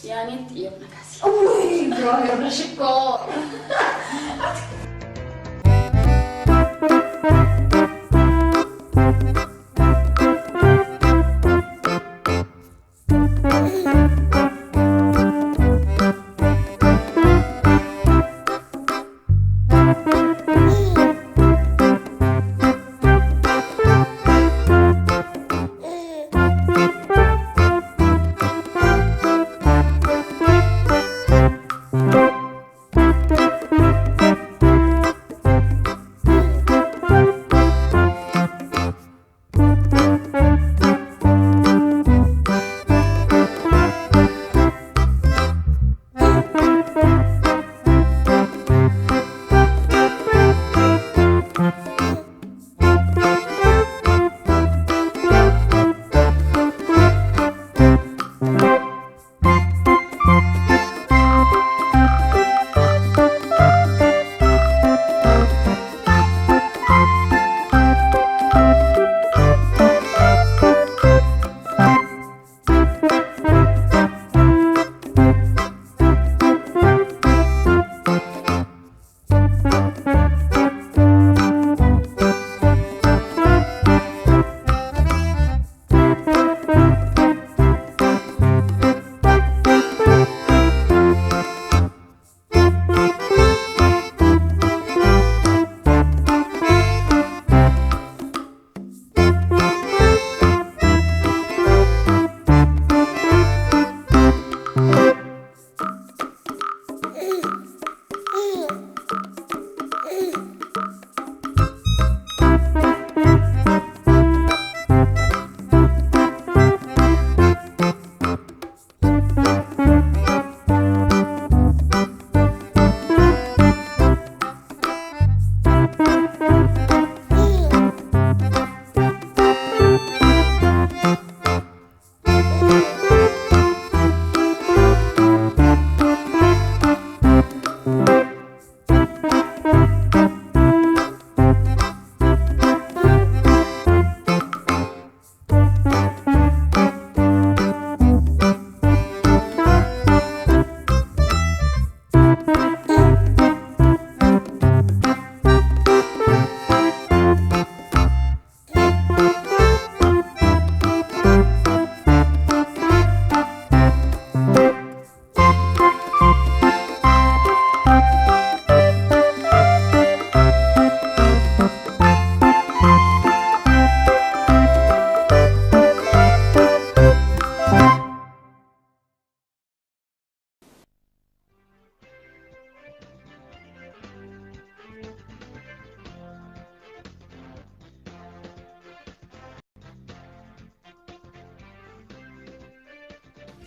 ያኔት ጥየብ ነካሲ። ውይ ብሮ ይረሽ እኮ።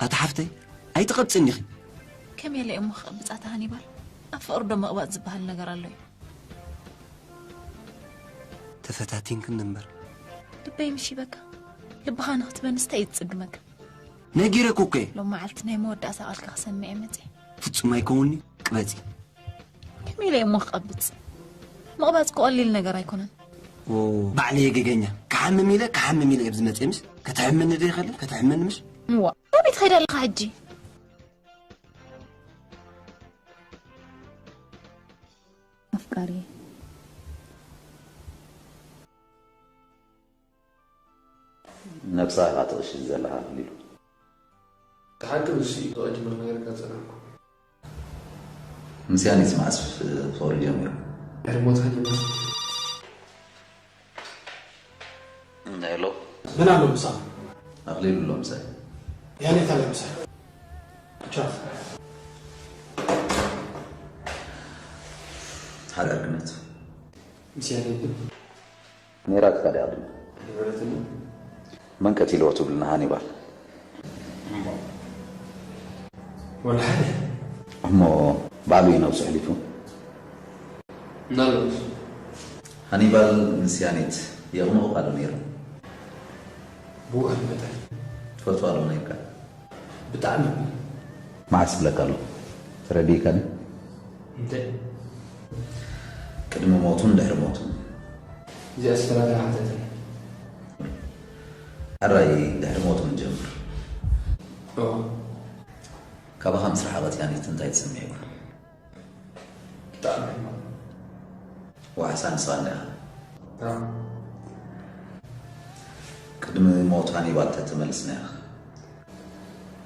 ኣታ ሓፍተይ ኣይትቐብጽን ኢኺ። ከመይ ኢለ እሞ ክቐብጽ ኣታ ሃኒባል? ኣብ ፍቕሪ ዶ ምቕባጽ ዝበሃል ነገር ኣሎ እዩ? ተፈታቲንክኒ እምበር። ልበይ ምሽ ይበካ። ልብኻ ንኽትበንስ እንታይ እዩ ዝጽግመካ? ነጊረኩ እኮ እየ። ሎም መዓልቲ ናይ መወዳእታ ቃልካ ክሰምዕ እየ መጽየ። ፍጹም ኣይከውንኒ፣ ቅበጺ። ከመይ ኢለ እሞ ክቐብጽ? ምቕባጽ እኮ ቀሊል ነገር ኣይኮነን። ኦ፣ ባዕለየ ገገኛ። ክሓምም ኢለ፣ ክሓምም ኢለ እየ ኣብዚ መጽየ ምሽ? ከተሕምኒ ዶ ይኸለ? ከተሕምኒ ምሽ? እዋ፣ ናበይ ትኸይድ ኣለኻ ሕጂ? ኣፍቃሪ። ነብሳ ኢኻ ትቕሽሽ ዘለኻ ኣኽሊሉ። ክሓቂ ንሱ እዩ ተቐዲመ ክነግረካ ዝጸናሕኩ። ምስ ያኒት መዓስ ፍቕሪ ጀሚሩ? ድሕሪ ሞትካ ጀሚሩ። ሄሎ። መን ኣሎ ምሳኻ? ኣኽሊሉ ኣሎ ምሳይ። ያኔት ኣላ ምሳይ። ቻው። ሓደ ዕርክነት። ምስ ያኔት ዶ? ነይራትካ ድያ ቅድሚ? ኣይበለትኒ። መን ቀቲልዎ ትብልና ሃኒባል? እሞ። ወላ ሓደ። እሞ ባዕሉ እዩ ነብሱ ኣሕሊፉ? ምናልባት። ሃኒባል ምስ ያኔት የቕንቑካ ዶ ነይሩ? ብውሑድ መጠን። ትፈትዋ ዶ ነይርካ? ብጣዕሚ። መዓስ ይብለካ ኣሎ? ተረዲእካኒ? እንታይ? ቅድሚ ሞቱን ድሕሪ ሞቱን። እዚኣስ ፈላልያ ሓተት እያ። ሕራይ ድሕሪ ሞቱ ንጀምር። እወ። ካባኻ ምስ ረሓቐት ያኒት እንታይ ትስምዕ ይብሉ? ብጣዕሚ ሕማቕ። ዋሕሳ ንስኻ እንዲኻ። ኣዎ። ቅድሚ ሞት ሃኒባል ተተመልስና ኢኻ።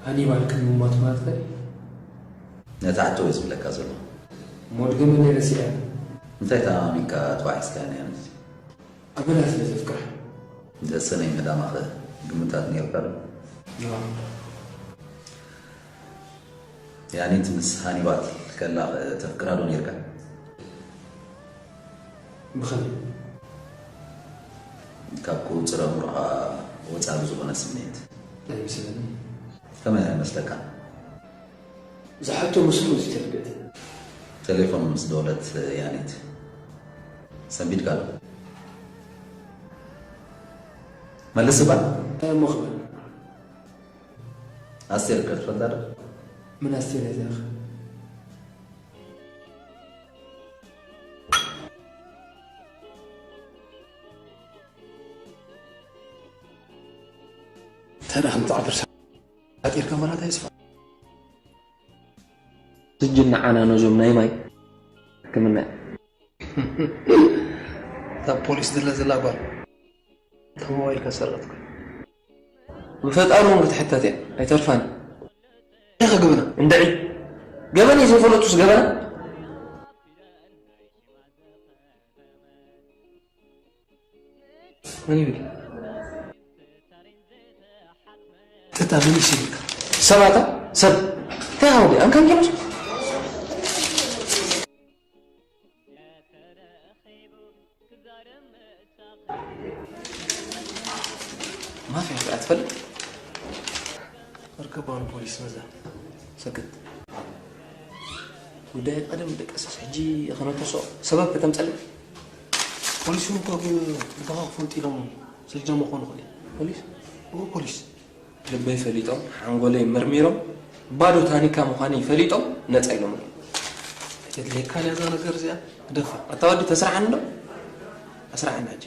ሃኒባል ቅድሚ ሞት ማለት ከ? ነታ ሕቶ እዩ ዝብለካ ዘሎ። ሞት ገመል ረሲዐ። እንታይ ተኣማሚንካ ተዋሒስካ ነያኒት? ኣበላ ስለ ዘፍቅራ። ዘሰነይ ምህዳማኸ ግምታት ነይርካ ዶ? ኣዎ። ያኒት ምስ ሃኒባል ከላ ተፍቅራ ዶ ነይርካ? ብኸመይ? ካብ ቁፅር ኣእምሮኻ ወፃኢ ብዝኾነ ስምዒት። ኣይመስለንን። ከመይ ኣይመስለካ? ዝሓቶ ምስሉ እዚ ተፍቅድ። ቴሌፎን ምስ ደወለት ያኒት ሰንቢድካ ዶ? መልስ እባ። እንታይ እሞ ክብል? ኣስቴር ከ ትፈልጣ ዶ? ምን ኣስቴር እያ እዚኣ? እንተ ደኣ ከምቲ ዓብር ኣጢርካ መራታ ይስፋ። ስጅን ንዓና ነዞም ናይ ማይ ሕክምና። እታ ፖሊስ ድለ ዘላ ጓል እታ ሞባይል ከሰርቀት እኮ። ብፈጣሪ እውን ክትሕተት እያ ኣይተርፋን። እንታይ ከግብና እንድዒ ገበን እዩ ዘይፈለጡስ ገበና። መን ይብል? እታ መን ይስልካ? ሰባታ ሰብ እንታይ ሃወዲ ኣንካን ኪኖስ ማፊያ ኣትፈልጥ። እርከባውን ፖሊስ መዛ ሰክት ጉዳይ ቀደም ደቀሰስ ሕጂ ከነተሶ ሰበብ ከተምፀልእ ፖሊስ እውን እኮ ግን ልባኻ ክፈልጡ ኢሎም ስልጀሞ ክኾኑ ይኽእል እዩ። ፖሊስ ኦ ፖሊስ ልበይ ፈሊጦም ሓንጎለይ መርሚሮም ባዶ ታኒካ ምዃነይ ፈሊጦም ነፃ ኢሎም። የድልየካ ነዛ ነገር እዚኣ ግደፋ። ኣታ ወዲ ተስርዓኒ ዶ? ኣስርዓኒ ሕጂ።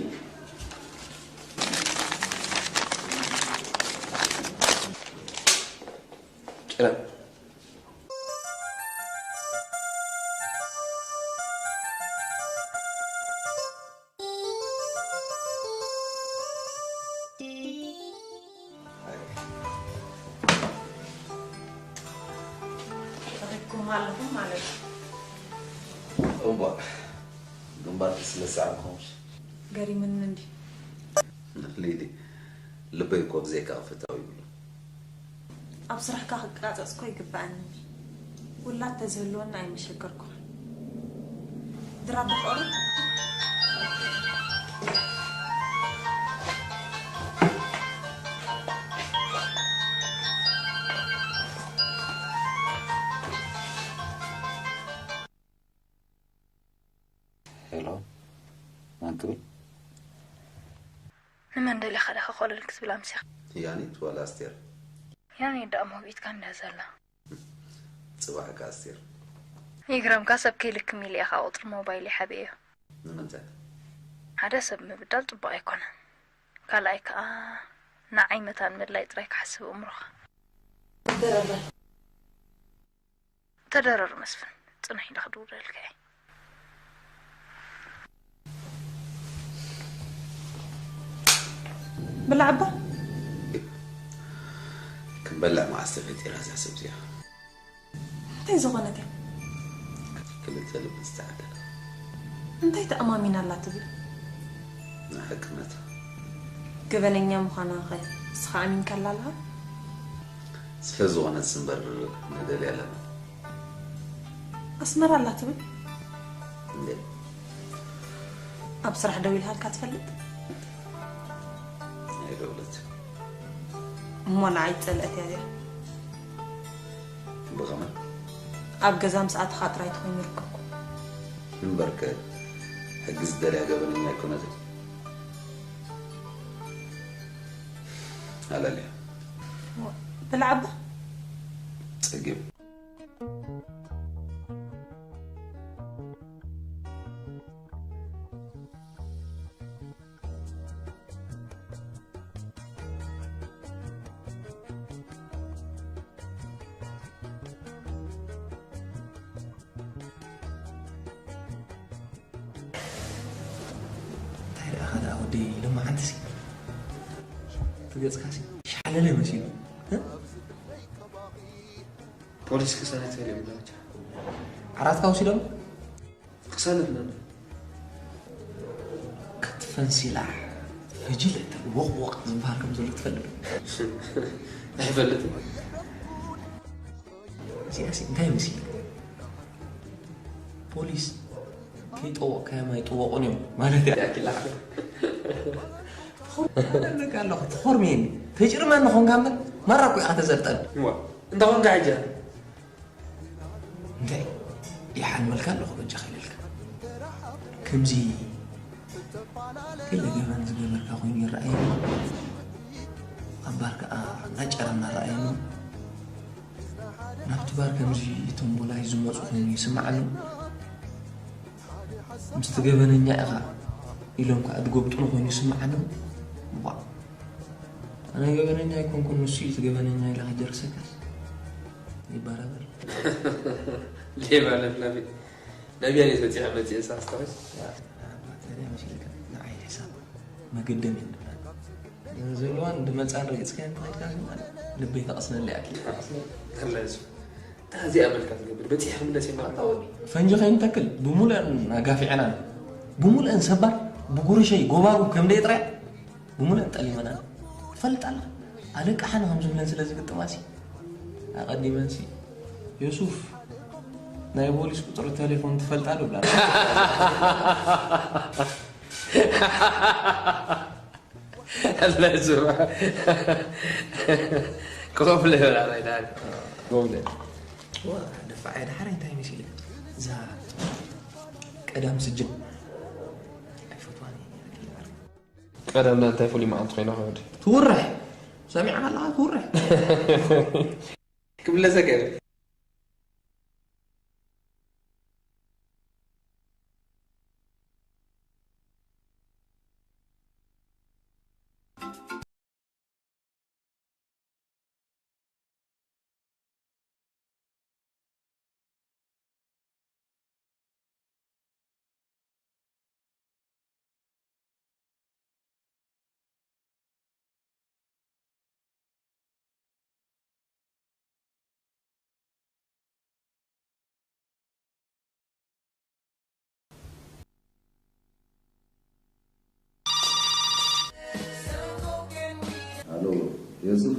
ጭረም። ረኺብኩም ኣለኹም ማለት እዩ። እምቧ ግንባርኪ ስለ ዝሰዓምኩምሽ ገሪምኒ እንዲ ሊሊ ልበይ እኮ ብዘይካ ክፍታው ይብሉ። ኣብ ስራሕካ ክቃጸጽ እኮ ይግባኣኒ እንዲ ውላድ ተዝህልወና ኣይምሸገርኩኻን። ድራር ዶ ፍቕሪ? ሄሎ፣ ማን ክብል? ንመን ደሊኻ ዲኻ ኮለል ክትብል ኣምሲኻ? ያኒት ዋላ ኣስቴር? ያኒት ደኣ ሞቢትካ እንድያ ዘላ። ጽባሕ እካ ኣስቴር። ይግረምካ ሰብ ከይልክም ኢለ ኢኻ ቁጽሪ ሞባይለይ ሓቢኤዮ። ንምንታይ? ሓደ ሰብ ምብዳል ጽቡቕ ኣይኮነን። ካልኣይ ከኣ ንዓይ መታን ምድላይ ጥራይ ክሓስብ ኣእምሮኻ። ተደረር መስፍን፣ ጽንሕ ኢለ ክድውለልካ እየ። ብላዕ እባ። ክንበልዕ መዓስ ተፈጢራ እዛ ሰብ እዚኣ? እንታይ ዝኾነት እያ? ክልተ ልቢ ዝተዓደለ። እንታይ ተኣማሚና ኣላ ትብል? ንሓቅነታ። ገበነኛ ምዃና ኸ ንስኻ ኣሚንካላ ኣለኻ? ስለ ዝኾነት እምበር ንደልያ ኣለና። ኣስመራ ኣላ ትብል? እንዴ? ኣብ ስራሕ ደው ኢልሃልካ ትፈልጥ? ኣይደውለት። እሞ ንዓይ ጸልአት እያ እዚኣ። ብኸመይ? ኣብ ገዛ ምስ ኣተኻ ጥራይ ተኾይኑ ይርከብኩ። እምበርከ ሕጊ ዝደልያ ገበነኛ ኣይኮነትን። ኣለልያ። ብላዕ እባ። ጸጊብ። ሎማዓንትሲ እቲ ገጽካሲ ሻዕለለ መሲሉ፣ እ? ፖሊስ ክሳነተር እዮም ናቸው። ዓራትካ ወሲዶም? ክሳነትና ክትፈንሲላ ፈጅል ወቕወቕ ዝበሃል ከም ዘሎ ትፈልጥ? ኣይፈልጥን። እዚኣሲ እንታይ መሲሉ? ፖሊስ ከይጠወቕካዮም ኣይጥወቑን እዮም ማለት እያ። ያኪላ። ኣለካ ኣለኹ፣ ትኾርምየኒ። ተጭርመኒ ኾንካ እምበር፣ ማራ እኮ ኢኻ ተዘርጠኒ። እዋ፣ እንታይ ኾንካ ሕጂ? እንታይ ይሓልመልካ ኣለኹ በጃኻ ኢለልካ። ከምዚ ገለ ገበን ዝገበርካ ኮይኑ ይረኣየኒ። ኣብ ባር ከኣ እናጨረና ረኣየኒ። ናብቲ ባር ከምዚ እቶም ቦላይ ዝመጹ ኮይኑ ይስምዓኒ። ምስቲ ገበነኛ ኢኻ ኢሎም ከኣ ዝጎብጡኒ ኮይኑ ይስምዓኒ። ዋእ፣ ኣነ ገበነኛ ኣይኮንኩን፣ ንሱ እዩ እቲ ገበነኛ ኢለ ከጀርሰካስ ይበራበር። ሌባ ለፍላፊ። ናብያ እየ መፂኣ መፂአ ሳስተኺ። ያ፣ ኣባ፣ ታዲያ መሲልካ ንዓይ ሕሳብ መገደም የለን። ዘለዋን ድመፃን ረጊፅካዮ እንተኸድካ ግን ልበይ ተቐስነለይ ኣኪል። ተቐስነ። ከላይሱ። እንታይ እዚኣ በልካ ትገብር? በፂሕ ክምለስ የማርታ ወዲ። ፈንጂ ከይንተክል ብሙሉአን ኣጋፊዕና፣ ብሙሉአን ሰባር ብጉርሸይ ጎባጉብ ከም ደየጥርያ ብሙሉአን ጠሊመና። ትፈልጥ ኣላ። ኣለቃሓን ከም ዝብለን ስለ ዝግጥማሲ ኣቐዲመንሲ፣ "ዮሱፍ፣ ናይ ፖሊስ ቁጽሪ ቴሌፎን ትፈልጣ ዶ?" ብላ። ኣላ ዝባ። ኮፍ ለይ በላ ናይ ዳኒ። ኮፍ ለይ። ዋ፣ ደፋዕ እያ። ደሓር እንታይ መሲልካ? እዛ ቀዳም ስጅን ኣይፈትዋን እየ። ቀዳምና እንታይ ፍሉይ መዓልቲ ኮይና ክወዲ? ትውርሕ። ሰሚዕካ ኣለኻ? ትውርሕ። ክብለሰ ከ? ኣሎ ዮሱፍ።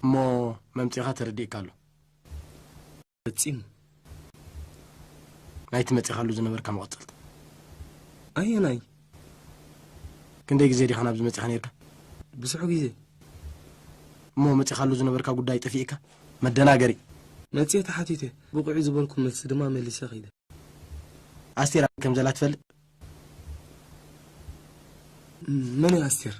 እሞ መምጺኻ ተረዲእካ ኣሎ። ፈጺሙ። ናይቲ መጺኻሉ ዝነበርካ መቐጸልታ። ኣየናይ? ክንደይ ግዜ ዲኻ ናብዚ መጺኻ ነይርካ? ብዙሕ ግዜ። እሞ መጺኻሉ ዝነበርካ ጉዳይ ጠፊእካ? መደናገሪ። መጺኤ ተሓቲተ፣ ብቑዕ ዝበልኩ መልሲ ድማ መሊሰ ኸይደ። ኣስቴር ኣበይ ከም ዘላ ትፈልጥ? መን እያ ኣስቴር?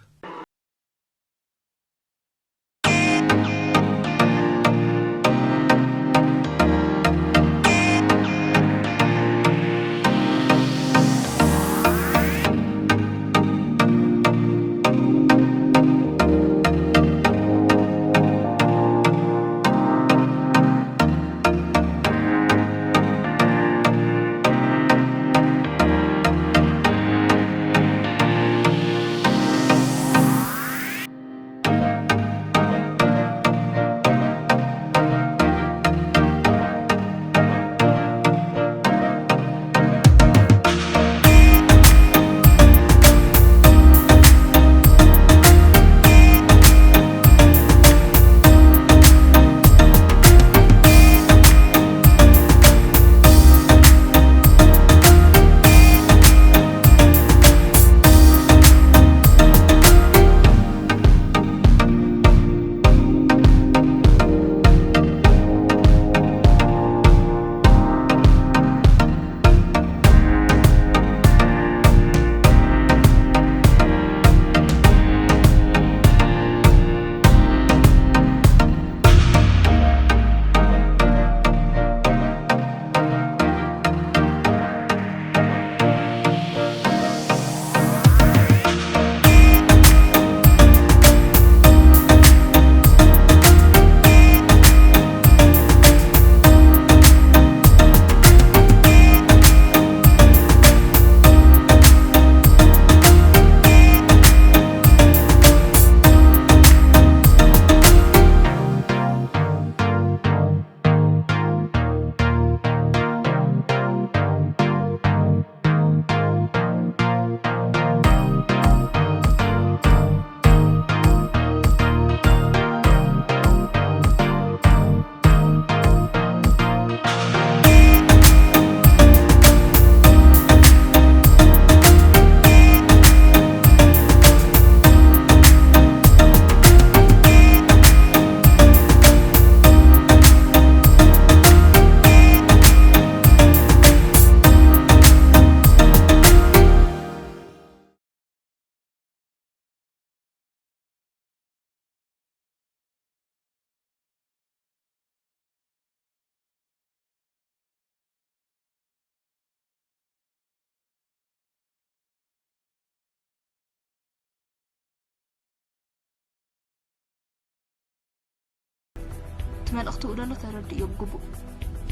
መልእኽትኡ ደሎ ተረድእዮ ብግቡእ።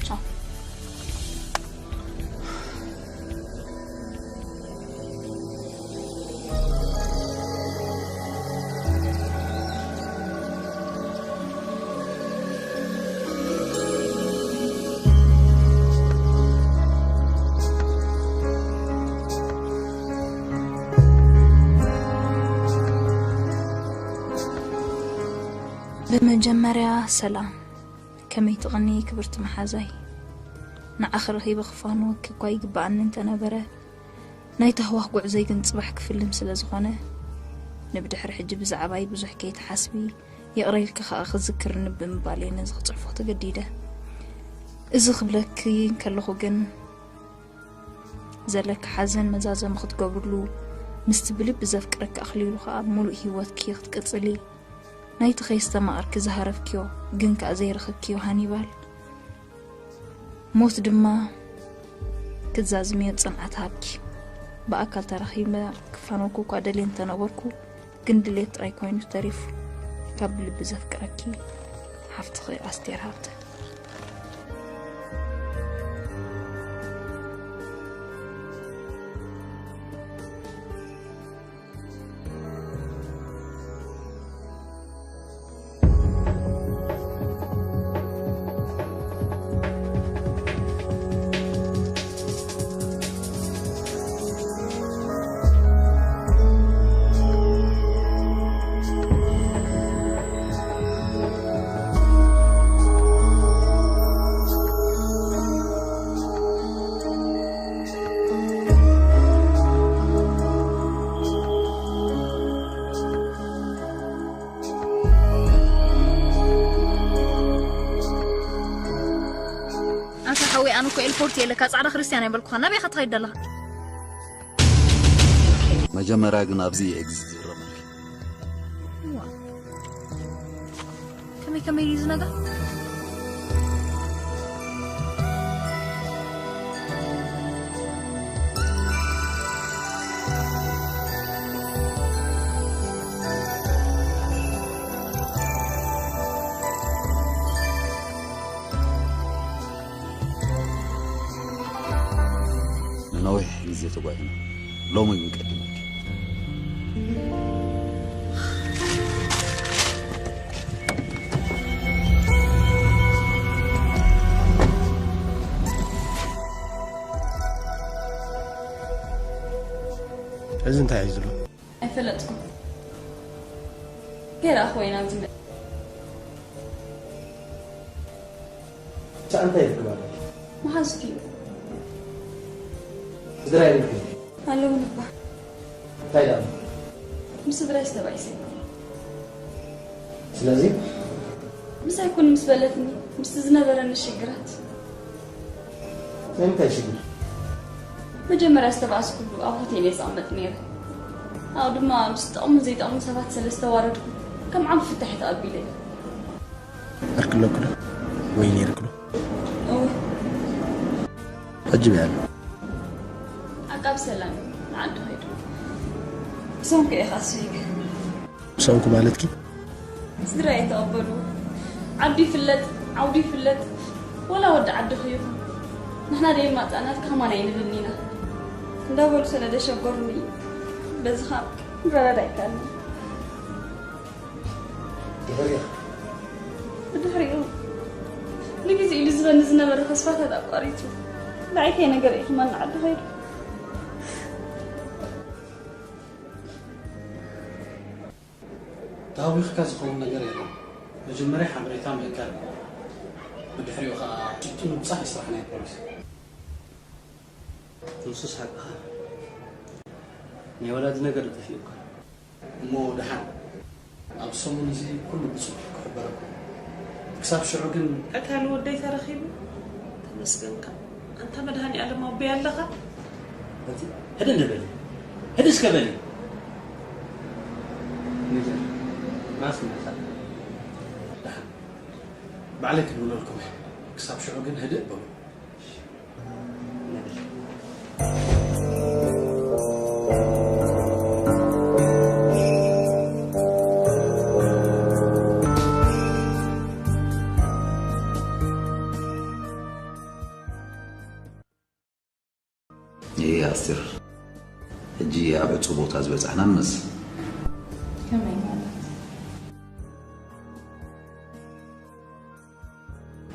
ቻው። ብመጀመርያ ሰላም። ከመይ ትቕኒ ክብርቲ መሓዛይ? ንዓኺ ረኺበ ክፋንወኪ እኳ ይግብኣኒ እንተነበረ፣ ናይ ታህዋኽ ጉዕዞይ ግን ጽባሕ ክፍልም ስለ ዝኾነ፣ ንብድሕሪ ሕጂ ብዛዕባይ ብዙሕ ከይትሓስቢ፣ ይቕረ ኢልኪ ከኣ ክዝክርኒ ብምባል እየ ነዚ ክጽሕፎ ተገዲደ። እዚ ክብለኪ እንከለኹ ግን፣ ዘለኪ ሓዘን መዛዘሚ ክትገብርሉ፣ ምስቲ ብልቢ ዘፍቅረኪ ኣኽሊሉ ከኣ ምሉእ ህይወትኪ ክትቅጽሊ፣ ናይቲ ከየስተማቐርኪ ዝሃረፍክዮ ግን ከኣ ዘይረኸብክዮ ሃኒባል ሞት ድማ ክትዛዝምዮ ጽንዓት ሃብኪ። ብኣካል ተራኺበ ክፋነወኪ እኳ ደልየ እንተነበርኩ፣ ግን ድሌት ጥራይ ኮይኑ ተሪፉ። ካብ ብልቢ ዘፍቅረኪ ሓፍትኺ ኣስቴር ሃብተ። ኣንታ ሓወይ፣ ኣነ እኮ ኤርፖርት የለካ፣ ጻዕዳ ክርስትያን ኣይበልኩኻ። ናበይ ኢኻ ትኸይድ ዘለኻ? መጀመርያ ግን ኣብዚ ኤግዚት ዝረመልኪ። እዋ። ከመይ ከመይ እዩ ዝነጋ? ንነዊሕ ግዜ ተጓዒዝና፣ ሎሚ ግን ቀዲመኪ። እዚ እንታይ እዩ ዘሎ? ኣይፈለጥኩን። ከይረኣኹ ወይ ናብዚ መ- ብቻ እንታይ ይፍክር ማለት እዩ? መሓዙት እዩ። ስድራ የብልኩን። ኣለውን እባ። እንታይ ደኣ? ምስ ስድራይ ዝተባኢሰ። ስለዚ? ምስ ኣይኮን ምስ በለትኒ፣ ምስቲ ዝነበረኒ ሽግራት። ናይ ምንታይ ሽግር? መጀመርያ ዝተባእስኩሉ ኣብ ሆቴል እየ ዝቕመጥ ነይረ። ኣብኡ ድማ ምስ ጠቕሙን ዘይጠቕሙን ሰባት ስለ ዝተዋረድኩ፣ ከም ዓቢ ፍታሕ እዩ ተቐቢለዮ። ዓርኪ ኣለኩ ዶ? ወይ ነይርኩ ዶ? እወ። ሕጂ በይ ኣሎ። ዓቃብ ሰላም ንዓዱ ኸይዱ። ብሰንኩ እየ ኻስ ሸይገ። ብሰንኩ ማለትኪ? ስድራ እየ ተቐበሉ። ዓዱ ይፍለጥ፣ ዓውዱ ይፍለጥ። ወላ ወዲ ዓዱ ኸይኹን። ንሕና ደይ ማጻእናት ከማን ኣይንብልን ኢና። እንዳበሉ ስለ ደሸገሩኒ፣ በዚ ኸኣ ክረዳዳ ኣይከኣልን። ድሕሪኡ? ብድሕሪኡ፣ ንግዜ ኢሉ ዝበኒ ዝነበረ ተስፋታት ኣቋሪጹ። ንዓይ እንታይ ነገር እዩ ከማን ንዓዱ ኸይዱ። ታዊኽካ ዝኸውን ነገር የለን። መጀመርያ ሓበሬታ ምእካብ፣ ብድሕሪኡ ኸኣ ጭብጢ ምብጻሕ እዩ ስራሕ ናይ ፖሊስ። ንሱስ ሓቅኻ። ናይ ወላዲ ነገር እዩ ጠፊኡካ። እሞ ደሓን፣ ኣብ ሰሙን እዚ ኩሉ ብጽቡቕ ክሕበረኩም። ክሳብ ሽዑ ግን እካል ወደይ ተረኺቡ። ተመስገንካ። ኣንታ መድሃኒ ኣለም ኣቦይ ኣለኻ? ኣንቲ፣ ህደ እንደ በሊ። ህደ እስከ በሊ። ሜጀር፣ ማስ መጻ። ደሓን። ባዕለይ ክድውለልኩም እየ። ክሳብ ሽዑ ግን ህድእ በሉ። ኣስቴር፣ ሕጂ ኣብ ዕጹው ቦታ ዝበጻሕና ንመስል። ከመይ ማለት?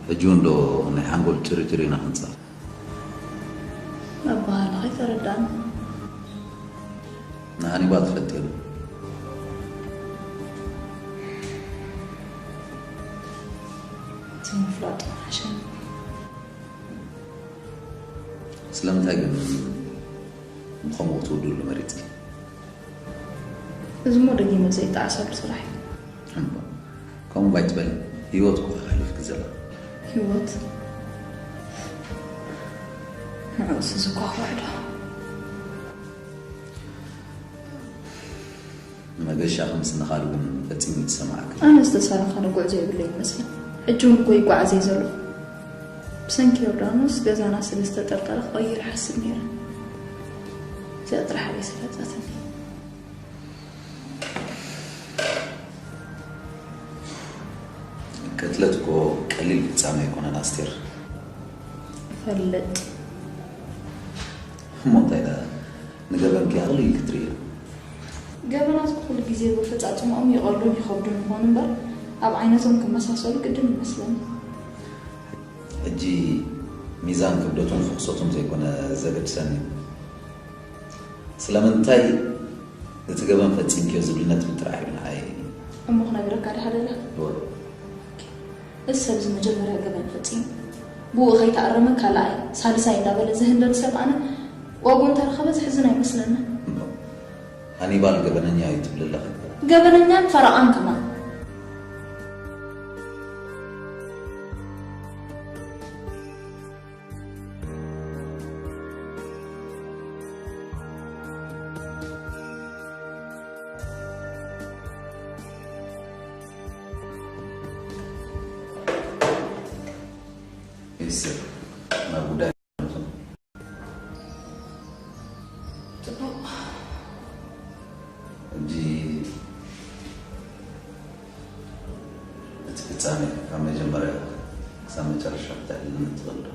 ሕጂ እውን ዶ ናይ ሓንጎል ጭርጭር ኢና ክንጻወት? ኣበሃህላኻ ኣይተረዳእን። ንሃኒባል ትፈልጥዮ ዶ? እቲ ምፍላጥ ምሓሸኒ። ስለምንታይ ግን ብኸምኡ ክትውድሉ መሪጽኪ? እዚ እሞ ደጊመ ዘይጠዓሰሉ ስራሕ እዩ። እምባ፣ ከምኡ ባይትበል፣ ህይወት እኮ ተሓሊፍኪ ዘላ። ህይወት ንዕኡስ እዚ እኳ ክውሕዶ። መገሻ ከም ስንኻሉ ግን ፈጺሙ ይሰማዓካ። ኣነ ዝተሳረኸ ንጉዕዞ የብለይ ይመስል። ሕጂ እውን እኮ ይጓዓዝ እየ ዘለኹ። ብሰንኪ ዮርዳኖስ ገዛና ስለ ዝተጠርጠረ ክቕይር ይሓስብ ነይረ። እዚኣ ጥራሕ እየ ዝፈለጠትኒ። ቅትለት እኮ ቀሊል ፍጻመ ኣይኮነን ኣስቴር። እፈልጥ። እሞ እንታይ ደኣ ንገበንኪ ኣቕሊል ክትርእዮ? ገበናት ኩሉ ግዜ ብኣፈጻጽምኦም ይቐሉን ይኸብዱን ይኾኑ እምበር ኣብ ዓይነቶም ክመሳሰሉ ግድን ይመስለኒ። ሕጂ ሚዛን ክብደቱን ፍሕሶቱን ዘይኮነ ዘገድሰኒ፣ ስለምንታይ እቲ ገበን ፈጺምክዮ ዝብል ነጥቢ ጥራሕ እዩ ንዓይ። እሞ ክነግረካ ዲኻ ደለኻ? እወ። እዚ ሰብ እዚ መጀመርያ ገበን ፈጺሙ፣ ብኡ ከይተኣረመ ካልኣይ፣ ሳልሳይ እንዳበለ ዝህንደድ ሰብ ኣነ ዋግኡ እንተረኸበ ዘሕዝን ኣይመስለንን። እሞ ሃኒባል ገበነኛ እዩ ትብል ኣለኺ? ገበነኛን ፈረቓን ከማን። ሚኒስትር፣ ናብ ጉዳይ ንእቶ። ጽቡቕ። ሕጂ እቲ ፍጻሜ ካብ መጀመርያ ክሳብ መጨረሻ ክትዕልልኒ ትኽእል ዶ?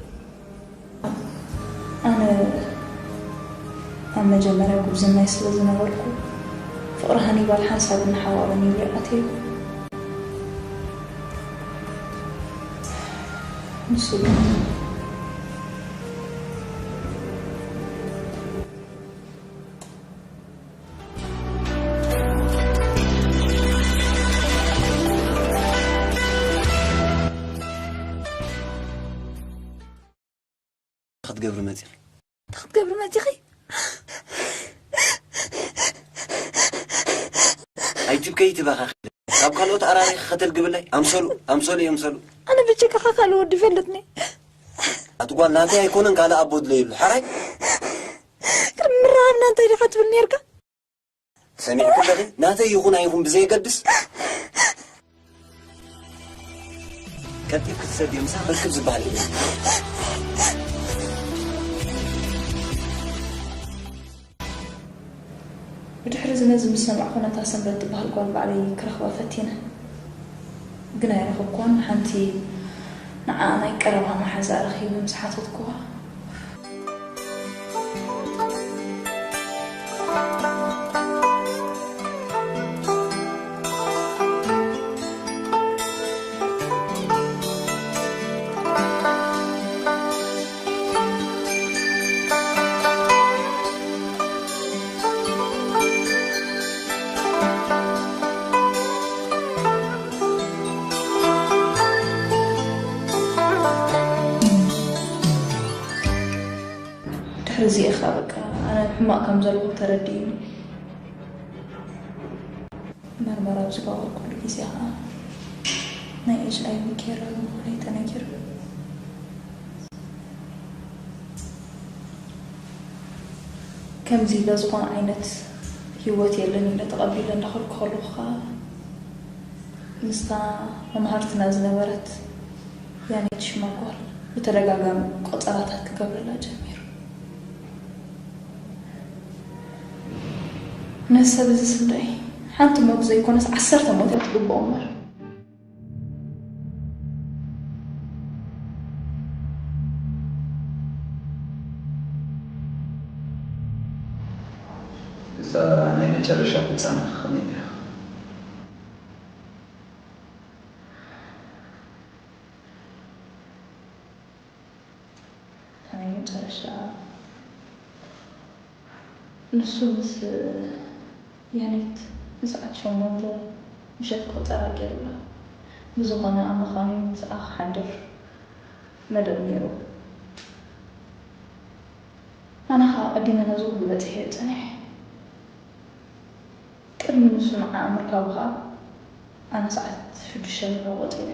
ኣነ ኣብ መጀመርያ ጉብዝናይ ስለ ዝነበርኩ፣ ፍቕሪ ሃኒባል ሓንሳብን ሓዋርን እዩ ኣትዩ። ንሱ ግን ክትገብሪ መፂኺ? ክትገብሪ መፂኺ? ኣይትብከይ ትበኻኺ። ካብ ካልኦት ኣራሪኺ ከተልግብለይ? ኣምሰሉ፣ ኣምሰሉ፣ ኣምሰሉ። ኣነ ብጀካኻ ካልእ ወዲ ይፈልጥኒ። ኣቲ ጓል ናተይ ኣይኮነን ካልእ ኣቦ ድለ ይብሉ። ሕራይ? ቅድሚ ምርኻብና እንታይ ዲኻ ትብል ነርካ? ሰሚዕኪ ኣለኺ? ናተይ ይኹን ኣይኹን ብዘየገድስ ቀልጢፍ ክትሰድዮ ምሳኽ ርክብ ዝበሃል የለን። ብድሕሪ እዚ ነዚ ምስ ሰማዕኩ ነታ ሰንበት ትበሃል ጓል ባዕለይ ክረኽባ ፈቲነ። ግን ኣይረኸብኩዋን። ሓንቲ ንዓኣ ናይ ቀረባ መሓዛ ረኺበ ምስ ሓተትኩዋ፣ ድሕሪ እዚ ኢኻ በቃ ኣነ ሕማቕ ከም ዘለኹ ተረዲእኒ። መርመራ ኣብ ዝገበርኩሉ ግዜ ኸዓ ናይ ኤች ኣይ ቪ ኬር ምዃነይ ተነጊሩ። ከምዚ ኢለ ዝኾነ ዓይነት ህይወት የለን ኢለ ተቐቢለ እንዳኸድኩ ከለኹ ኸዓ ምስታ መምሃርትና ዝነበረት ያኔት ሽማ ጓል ብተደጋጋሚ ቆጸራታት ክገብረላ ጀሚሩ። ነዚ ሰብ እዚ ስንዳይ ሓንቲ ሞት ዘይኮነስ ዓሰርተ ሞት እያ ትግብኦ እምበር። ናይ መጨረሻ ፍጻመ ከመይ ነይራ? ናይ መጨረሻ ንሱ ምስ ያኔት ንሰዓት ሸሞንተ ምሸት ክቑጸራ ገይሩላ። ብዝኾነ ኣብ መኻኒ ምስኣ ክሓድር መደብ ነይሩ። ኣነ ኸዓ ቀዲመ ነዚ ኩሉ በጺሐ እየ ጸኒሐ። ቅድሚ ንሱ ንዓኣ ምርካቡ ኸዓ ኣነ ሰዓት ሽዱሽተ ንዑ ቆጺረ።